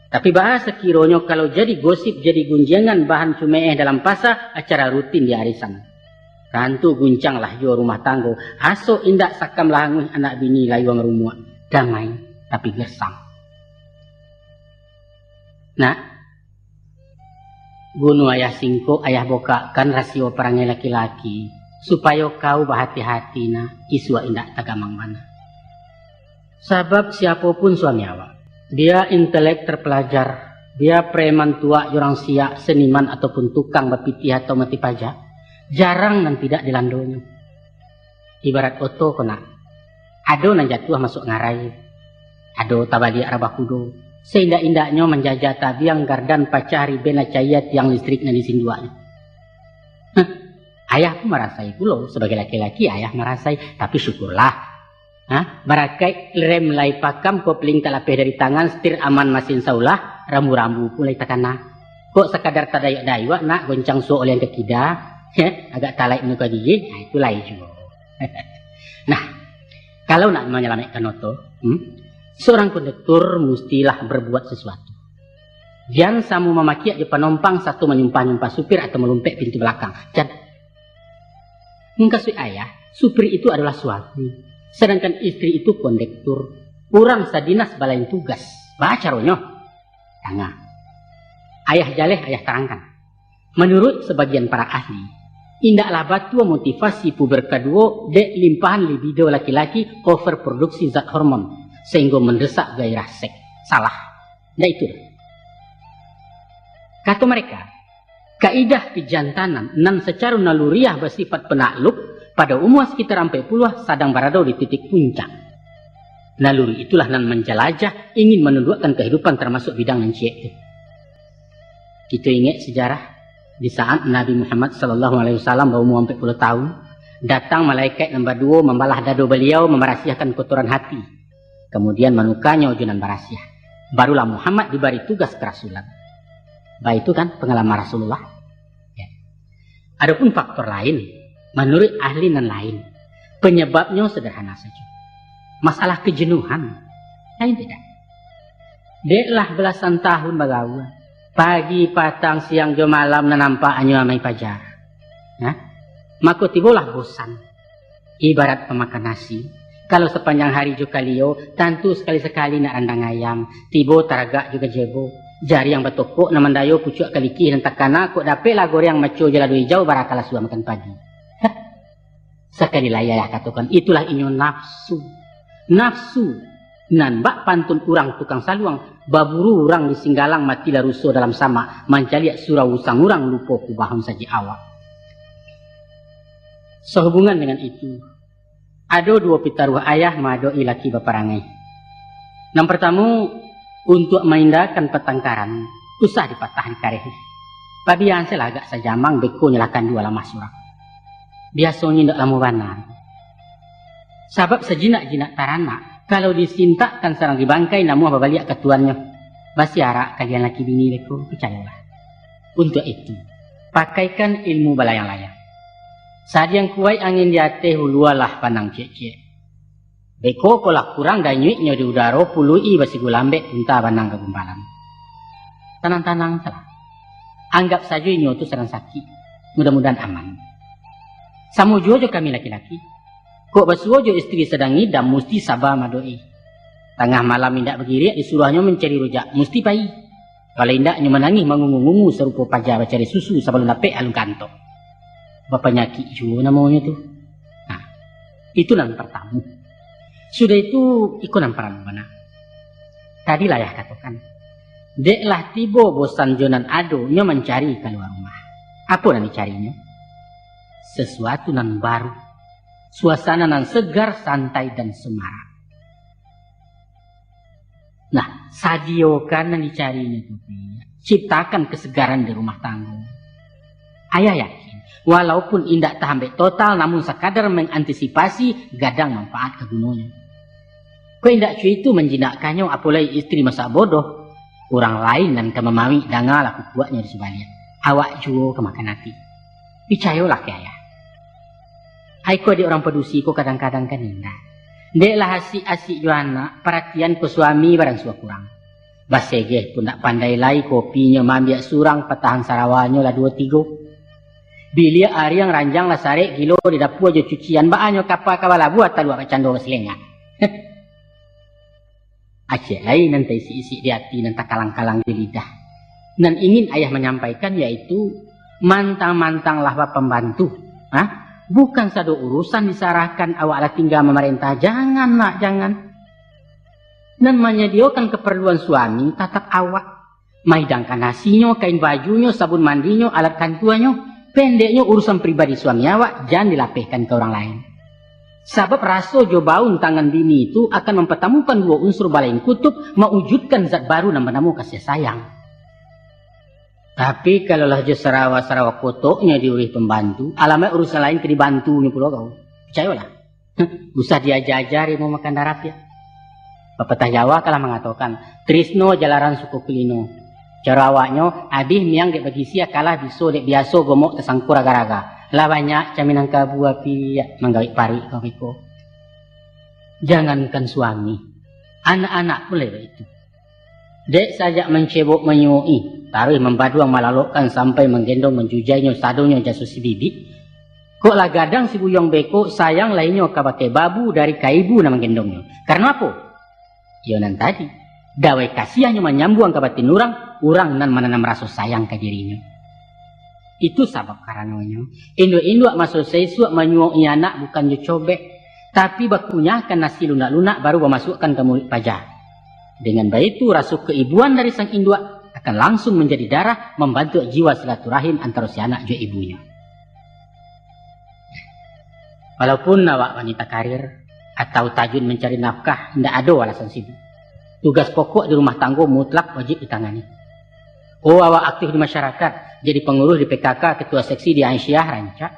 Tapi baa sakironyo kalau jadi gosip, jadi gunjiangan, bahan cumeeh dalam pasa, acara rutin di arisan. Tantu guncanglah juo rumah tanggo, aso indak sakamlah anguih anak bini layua marumuak, damai tapi gersang. Nak, gunu ayah singkok, ayah bokakkan rasio parangai laki-laki, supayo kau bahati-hati, nak, isuak indak tagamang bana. Sabab siapo pun suami awak, bia intelek terpelajar, bia preman tuak jo urang siak, seniman ataupun tukang bapitih atau mati pajak, jarang nan tidak dilandonyo. Ibarat oto ko, nak, ado nan jatuah masuak ngarai, ado tabaliak rabah kudo, saindak-indaknyo manjajah tabiang, gardan pacah, riben lah caia tiang listrik nan disinduaknyo. Heh, ayah pun marasai pulo, sabagai laki-laki ayah marasai, tapi syukurlah. Hah? Barakaik rem lai pakam, kopling tak lapeh dari tangan, setir aman masin saulah, rambu-rambu pun lai takana. Kok sakadar tadayuak-dayuak, nak, goncang suok oleh ka kida, heh, agak talaik manuka gigi, nah, itu lai juo. Nah, kalau nak manyalamaikkan oto, hmm, seorang konduktur mustilah berbuat sesuatu. Jan samo mamakiak jo panompang, sato manyumpah-nyumpah supir atau malumpek pintu balakang. Jan. Mukasuik ayah, supir itu adolah suami, sadangkan istri itu kondektur. Urang sadinas balain tugas. Baa caronyo? Tangah. Ayah jaleh, ayah tarangkan. Manuruik sabagian para ahli, Indaklah batua motivasi puber kaduo dek limpahan libido laki-laki over produksi zat hormon, sehinggo mendesak gairah seks. Salah. Ndak itu doh. Kato mereka, kaidah pijantanan nan sacaro naluriah basifat penakluk pada umua sekitar ampek puluah sadang barado di titik puncak. Naluri itulah nan manjalajah, ingin manunduakkan kahidupan, tamasuk bidang nan ciek tu. Kito ingek sejarah, di saat Nabi Muhammad sallallahu alaihi wasallam baumua ampek puluah tahun, datang malaikat nan baduo mambalah dado baliau, mambarasiahkan kotoran hati, kamudian manukanyo jo nan barasiah. Barulah Muhammad dibari tugas karasulan. Baitu kan pangalaman Rasulullah. Ya. Adapun faktor lain, manuruik ahli nan lain, panyababnyo sederhana sajo. Masalah kajenuhan, lain tidak. Dek lah balasan tahun bagaua, pagi, patang, siang jo malam nan nampak hanyo amai paja. Nah, mako tibolah bosan. Ibarat pamakan nasi, kalau sapanjang hari jo kalio, tantu sakali-sakali nak randang ayam, tibo taragak jo gajebo. Jariang batokok nan mandayo pucuak kalikih nan takana, kok dapeklah goreang maco jo lado ijau, barakalah suah makan pagi. Hah? Sakali lai ayah katokan, itulah inyo nafsu. Nafsu nan bak pantun urang tukang saluang, baburu urang di Singgalang, matilah ruso dalam samak, mancaliak surau usang urang, lupo kubahun sajik awak. Sahubungan dengan itu, ado duo pitaruah ayah maadoki laki baparangai. Nan partamo, untuak maindakan patangkaran, usah dipatah dikareh. Pabiasalah agak sajamang, bekonyo lah kandu alamah surang. Biasonyo indak lamo bana. Sabab sajinak-jinak taranak, kalau disintakkan sarang dibangkai, namuah babaliak ka tuannyo. Basiarak kalian laki bini beko, picayolah. Untuak itu, pakaikan ilmu balayang-layang. Sadiang kuaik angin di ateh, ulualah panang ciek-ciek. Beko ko lah kurang danyuiknyo di udaro, puluik-i basigulambek, punta banang ka gumpalan. Tanang-tanang salah. Anggap sajo inyo tu sadang sakik. Mudah-mudahan aman. Samo juo jo kami laki-laki. Kok basuo jo istri sadang ngidam, musti saba maadoki. Tangah malam indak bagiriak, disuruahnyo mancari rujak, musti pai. Kalau indak, nyo manangih mangungu-ngungu sarupo paja bacari susu sabalun dapek alun kantok. Bapanyakik juo namonyo tu. Nah, itu nan partamo. Sudah itu, iko nan paralu bana. Tadi lah ayah katokan, dek lah tibo bosan jo nan ado, nyo mancari kalua rumah. Apo nan dicarinyo? Sasuatu nan baru, suasana nan segar, santai, dan semarak. Nah, sadiokan nan dicarinyo tu, Pi. Ciptakan kesegaran di rumah tanggo. Ayah yakin, walaupun indak tahambek total, namun sakadar mengantisipasi, gadang manfaat ka gunonyo. Kok indak cuy tu manjinakkannyo, apo lai istri masak bodoh, urang lain nan ka mamawik, dangalah kukuaknyo di subaliak. Awak juo ka makan ati. Picayolah ka ayah. Ai ko dek urang padusi ko kadang-kadang kan indak. Dek lah asik-asik jo anak, paratian ko suami baransua kurang. Basegeh pun ndak pandai lai, kopinyo maambiak surang, patahan sarawalnyo lah duo tigo. Biliak ariang ranjang lah sarek, gilo di dapua jo cucian, baanyo kapa ka balabuah, taluak bak cando basilengak. Acek lai nan taisik-isik di ati, nan takalang-kalang di lidah. Nan ingin ayah manyampaikan yaitu, mantang-mantang lah bapambantu, ha? Bukan sado urusan disarahkan, awak lah tingga mamarentah, jangan nak, jangan. Nan manyadiokan kaparluan suami tatap awak. Maidangkan nasinyo, kain bajunyo, sabun mandinyo, alat kantuanyo, pendeknyo urusan pribadi suami awak, jan dilapehkan ka urang lain. Sabab raso jo baun tangan bini tu akan mampatamukan duo unsur balain kutub, maujudkan zat baru nan banamo kasiah sayang. Tapi, kalau lah jo sarawa-sarawa kotoknyo diurih pambantu, alamaik urusan lain ka dibantunyo pulo kau. Picayolah. Usah diaja-aja rimau makan darah, piak. Papatah Jawa kalah mangatokan, "Trisno jalaran suko kulino." Caro awaknyo, abih miang dek bagisia, kalah biso dek biaso, gomok tasangko raga-raga. Lah banyak camin angka buah, piak, manggawik paruik kau beko. Jangankan suami, anak-anak pun lai baitu. Dek sajak mancebok manyuok-i, taruih mambaduang malalokkan sampai manggendong manjujainyo sadonyo jaso si bibik, kok lah gadang si buyuang beko, sayang lah inyo ka bakeh babu dari ka ibu nan manggendongnyo. Karano apo? Iyo nan tadi, dawai kasiahnyo manyambuang ka batin urang, urang nan mananam raso sayang ka dirinyo. Itu sabab karanonyo, induak-induak maso saisuak manyuok-i anak bukan jo cobek, tapi bakunyahkan nasi lunak-lunak baru bamasuakkan ka muluik paja. Dengan baitu, raso kaibuan dari sang induak akan langsuang manjadi darah, mambantuak jiwa silaturahim antaro si anak jo ibunyo. Walaupun awak wanita karir atau tajun mancari nafkah, indak ado alasan sibuk. Tugas pokok di rumah tanggo mutlak wajib ditangani. Oh, awak aktif di masyarakat, jadi pangurus di P K K, ketua seksi di Aisyah, rancak.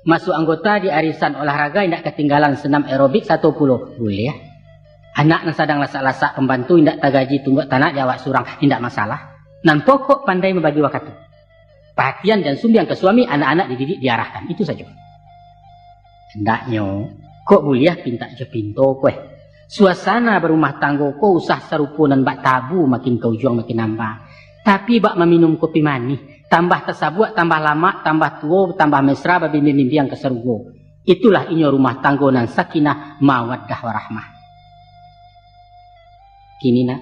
Masuak anggota di arisan olahraga, indak katinggalan senam aerobik sato pulo, buliah. Anak nan sadang lasak-lasak pambantu, indak tagaji tunggak tanak di awak surang, indak masalah. Nan pokok pandai mambagi wakatu. Paratian jan sumbiang ka suami, anak-anak dididik diarahkan. Itu sajo. Andaknyo, kok buliah pintak jo pinto ko eh. Suasana barumah tanggo ko usah sarupo nan bak tabu, makin ka ujuang makin amba. Tapi bak maminum kopi manih, tambah tasabuak, tambah lamak, tambah tuo, tambah mesra, babimbiang-bimbiang ka sarugo. Itulah inyo rumah tanggo nan sakinah, mawaddah, warahmah. Kini nak,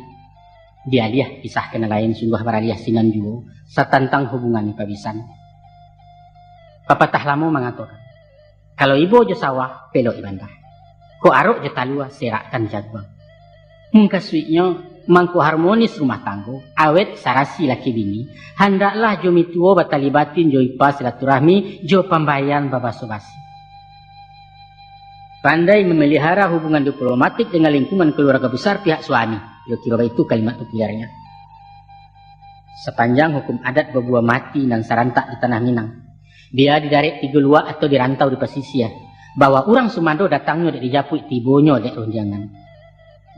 dialiah kisah ka nan lain, sungguah baraliah sinan juo, satantang hubungan pabisan. Papatah lamo mangatokan, kalau ibo jo sawah, pelok di bantah. Kok arok jo talua, serakkan jaguang. Mukasuiknyo, mangko harmonis rumah tanggo, awet sarasi laki bini, handaklah jo mituo batali batin jo ipa silaturahmi, jo pambaian babaso basi. Pandai mamelihara hubungan diplomatik dengan lingkungan keluarga besar pihak suami. Kiro-kiro baitu kalimat populernya. Sapanjang hukum adat babuah mati nan sarantak di tanah Minang, bia di darek tigo luak atau di rantau di pasisia, bahwa urang sumando datangnyo dek dijapuik, tibonyo dek rundiangan.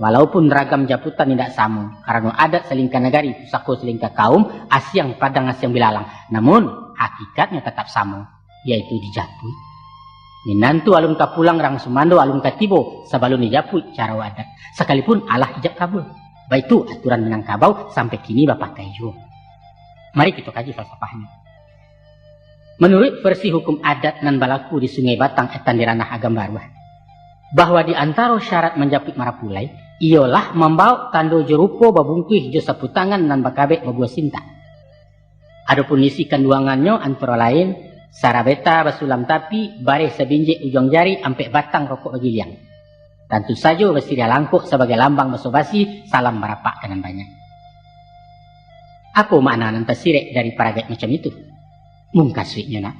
Walaupun ragam japutan indak samo, karano adat salingka nagari, pusako salingka kaum, asiang padang asiang bilalang, namun hakikatnyo tatap samo, yaitu dijapuik. Minantu alun ka pulang, rang sumando alun ka tibo, sabalun dijapuik caro adat. Sakalipun alah ijab kabul. Baitu aturan Minangkabau, sampai kini bapakai juo. Mari kito kaji falsafahnyo. Manuruik versi hukum adat nan balaku di Sungai Batang, etan di Ranah Agam Baruah, bahwa di antaro syarat manjapuik marapulai, iyolah mambaok tando jo rupo babungkuih jo sapu tangan nan bakabek babuah sintak. Adopun isi kanduangannyo antaro lain, sarabeta basulam tapi, bareh sabinjek ujuang jari, ampek batang rokok bagiliang. Tantu sajo basiriah langkok sabagai lambang baso basi, salam barapak ka nan banyak. Apo makna nan tasirek dari paragaik macam itu? Mukasuiknyo nak,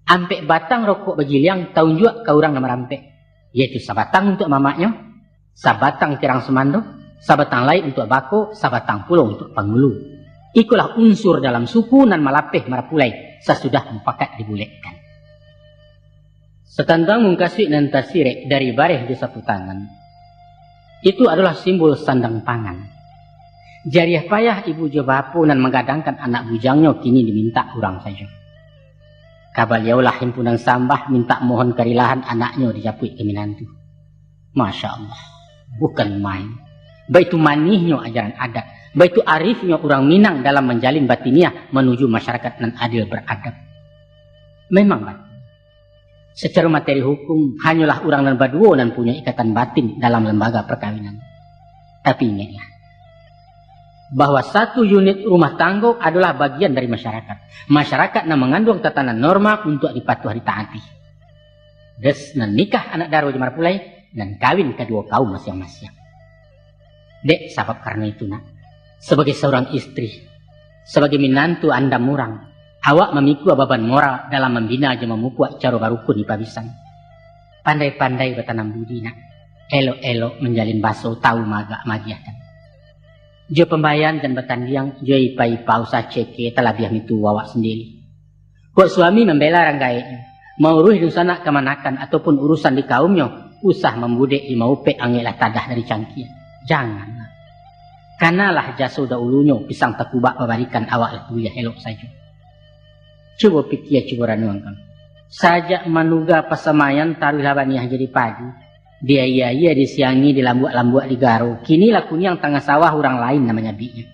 ampek batang rokok bagiliang taunjuak ka urang nan marampek, yaitu sabatang untuak mamaknyo, sabatang tirang sumando, sabatang lai untuak bako, sabatang pulo untuak pangulu. Ikolah unsur dalam suku nan malapeh marapulai sasudah mupakat dibulekkan. Satantang mukasuik nan tasirek dari bareh jo sapu tangan, itu adolah simbol sandang pangan. Jariah payah ibu jo bapo nan manggadangkan anak bujangnyo kini dimintak urang sajo. Ka baliaulah himpunan sambah mintak mohon karilahan anaknyo dijapuik ka minantu. Masya Allah, bukan main. Baitu manihnyo ajaran adat, baitu arifnyo urang Minang dalam manjalin batiniah manuju masyarakat nan adil beradab. Memang batua, sacaro materi hukum, hanyolah urang nan baduo nan punyo ikatan batin dalam lambaga parkawinan. Tapi ingeklah, bahwa satu unit rumah tanggo adolah bagian dari masyarakat. Masyarakat nan manganduang tatanan norma untuak dipatuah ditaati. Des nan nikah anak daro jo marapulai, nan kawin kaduo kaum masiang-masiang. Dek sabab karano itu nak, sabagai saurang istri, sabagai minantu andam urang, awak mamikua baban moral dalam mambina jo mamupuak caro barukun di pabisan. Pandai-pandai batanam budi nak, elok-elok manjalin baso, tau maagak maagiahkan. Jo pambaian jan batandiang, jo ipa-ipa usah ceke, talabiah mitu awak sandiri. Kok suami mambela rang gaeknyo, mauruih dunsanak kamanakan ataupun urusan di kaumnyo, usah mambudek di maupek angeklah tadah dari cangkia. Janganlah. Kanalah jaso daulunyo, pisang takubak babarikan, awak lah kuliah elok sajo. Cubo pikia, cubo ranuangkan. Sajak manuga pasamaian taruihlah baniah jadi padi, diaia-ia, disiangi, dilambuak-lambuak, digaro. Kini lah kuniang tangah sawah urang lain nan manyabiknyo.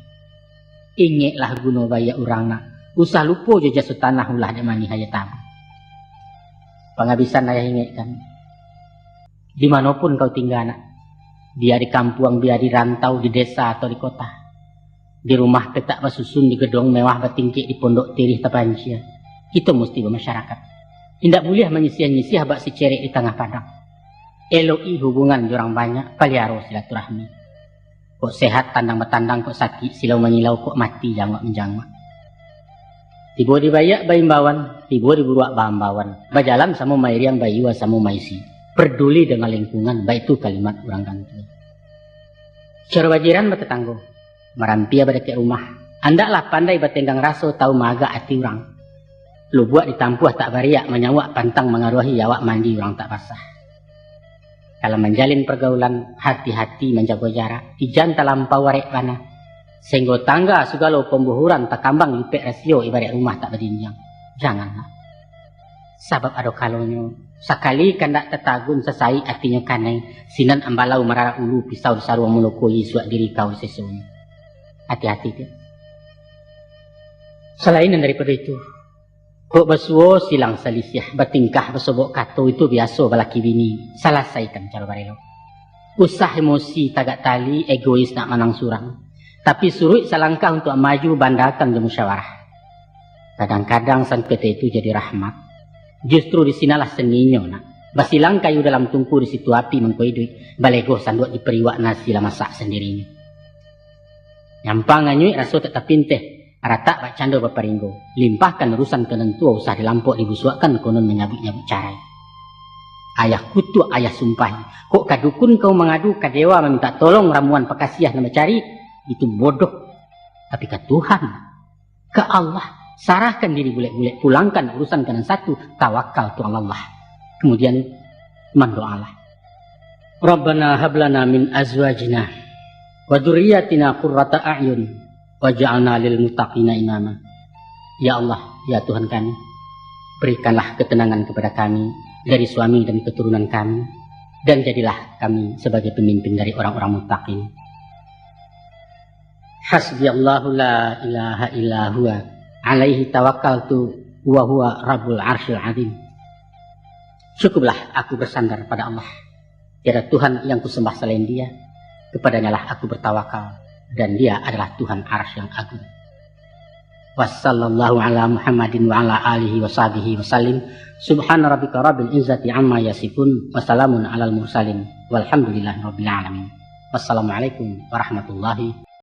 Ingeklah guno baiak urang nak, usah lupo jo jaso tanah ulah dek manih ayah tabu. Pangabisan ayah ingekkan. Di mano pun kau tingga nak, bia di kampuang, bia di rantau, di desa atau di kota, Di rumah petak basusun, di gedong mewah batingkek, di pondok tirih tapancia, kito musti bamasyarakat. Indak buliah manyisiah-nyisiah bak sicerek di tangah padang. Eloki hubungan jo urang banyak, paliaro silaturahmi. Kok sehat tandang batandang, kok sakik silau manyilau, kok mati jangok manjangok. Tibo di baiak baimbauan, tibo di buruak baambauan. Bajalan samo mairiang, bayua samo maisi. Parduli dengan lingkungan, baitu kalimat urang ganti. Caro bajiran batatanggo, marampia badakek rumah. Andaklah pandai batenggang raso, tahu maagak ati urang. Lubuak ditampuah tak bariak, manyauak pantang mangaruahi, awak mandi urang tak basah. Dalam manjalin pargaulan, hati-hati manjago jarak. Ijan talampau arek bana, sahinggo tangga sagalo pambuhuran, takambang lipek rasio, ibarat rumah tak bajinjang. Janganlah. Sabab ado kalonyo, sakali kandak tatagun, sasaik atinyo kanai, sinan ambalau mararak ulu, pisau disaruang malokoi, suak diri kau disesonyo. Hati-hati tu. Salain daripado itu, kok basuo silang salisiah, batingkah basobok kato, itu biaso balaki bini, salasaikan caro barelok. Usah emosi tagak tali, egois nak manang surang. Tapi suruik salangkah untuak maju, bandakan jo musyawarah. Kadang-kadang sangketo itu jadi rahmat. Justru di sinalah seninyo nak. Basilang kayu dalam tungku, di situ api mangko iduik, balegoh sanduak dipariwak, nasi lah masak sandirinyo. Nyampang anyuik raso tak tapinteh, ratak bak cando baparinggo. Limpahkan urusan ka nan tuo, usah dilampok dibusuakkan, konon manyabuik-nyabuik carai. Ayah kutuak, ayah sumpahi. Kok ka dukun kau mangadu, ka dewa mamintak tolong, ramuan pakasiah nan bacari, itu bodoh. Tapi ka Tuhan, ka Allah, sarahkan diri bulek-bulek, pulangkan urusan ka nan satu, tawakal tu Allah. Kemudian mandoalah. Rabbana hablana min azwajina wa dzurriyyatina qurrata a'yun waj'alna lil muttaqina imama. Ya Allah, ya Tuhan kami, berikanlah ketenangan kepada kami dari suami dan keturunan kami, dan jadilah kami sebagai pemimpin dari orang-orang muttaqin. Hasbiyallahu la ilaha illa huwa, alaihi tawakkaltu wa huwa rabbul arsyil azim. Cukuplah aku bersandar pada Allah. Tiada Tuhan yang kusembah selain Dia. Kepadanyalah aku bertawakal, dan Dia adalah Tuhan Arsy yang agung. Wassallallahu ala Muhammadin wa ala alihi wa sahbihi wa sallim. Subhana rabbika rabbil izzati amma yasifun. Wassalamun alal mursalin. Walhamdulillahi rabbil alamin. Wassalamualaikum warahmatullahi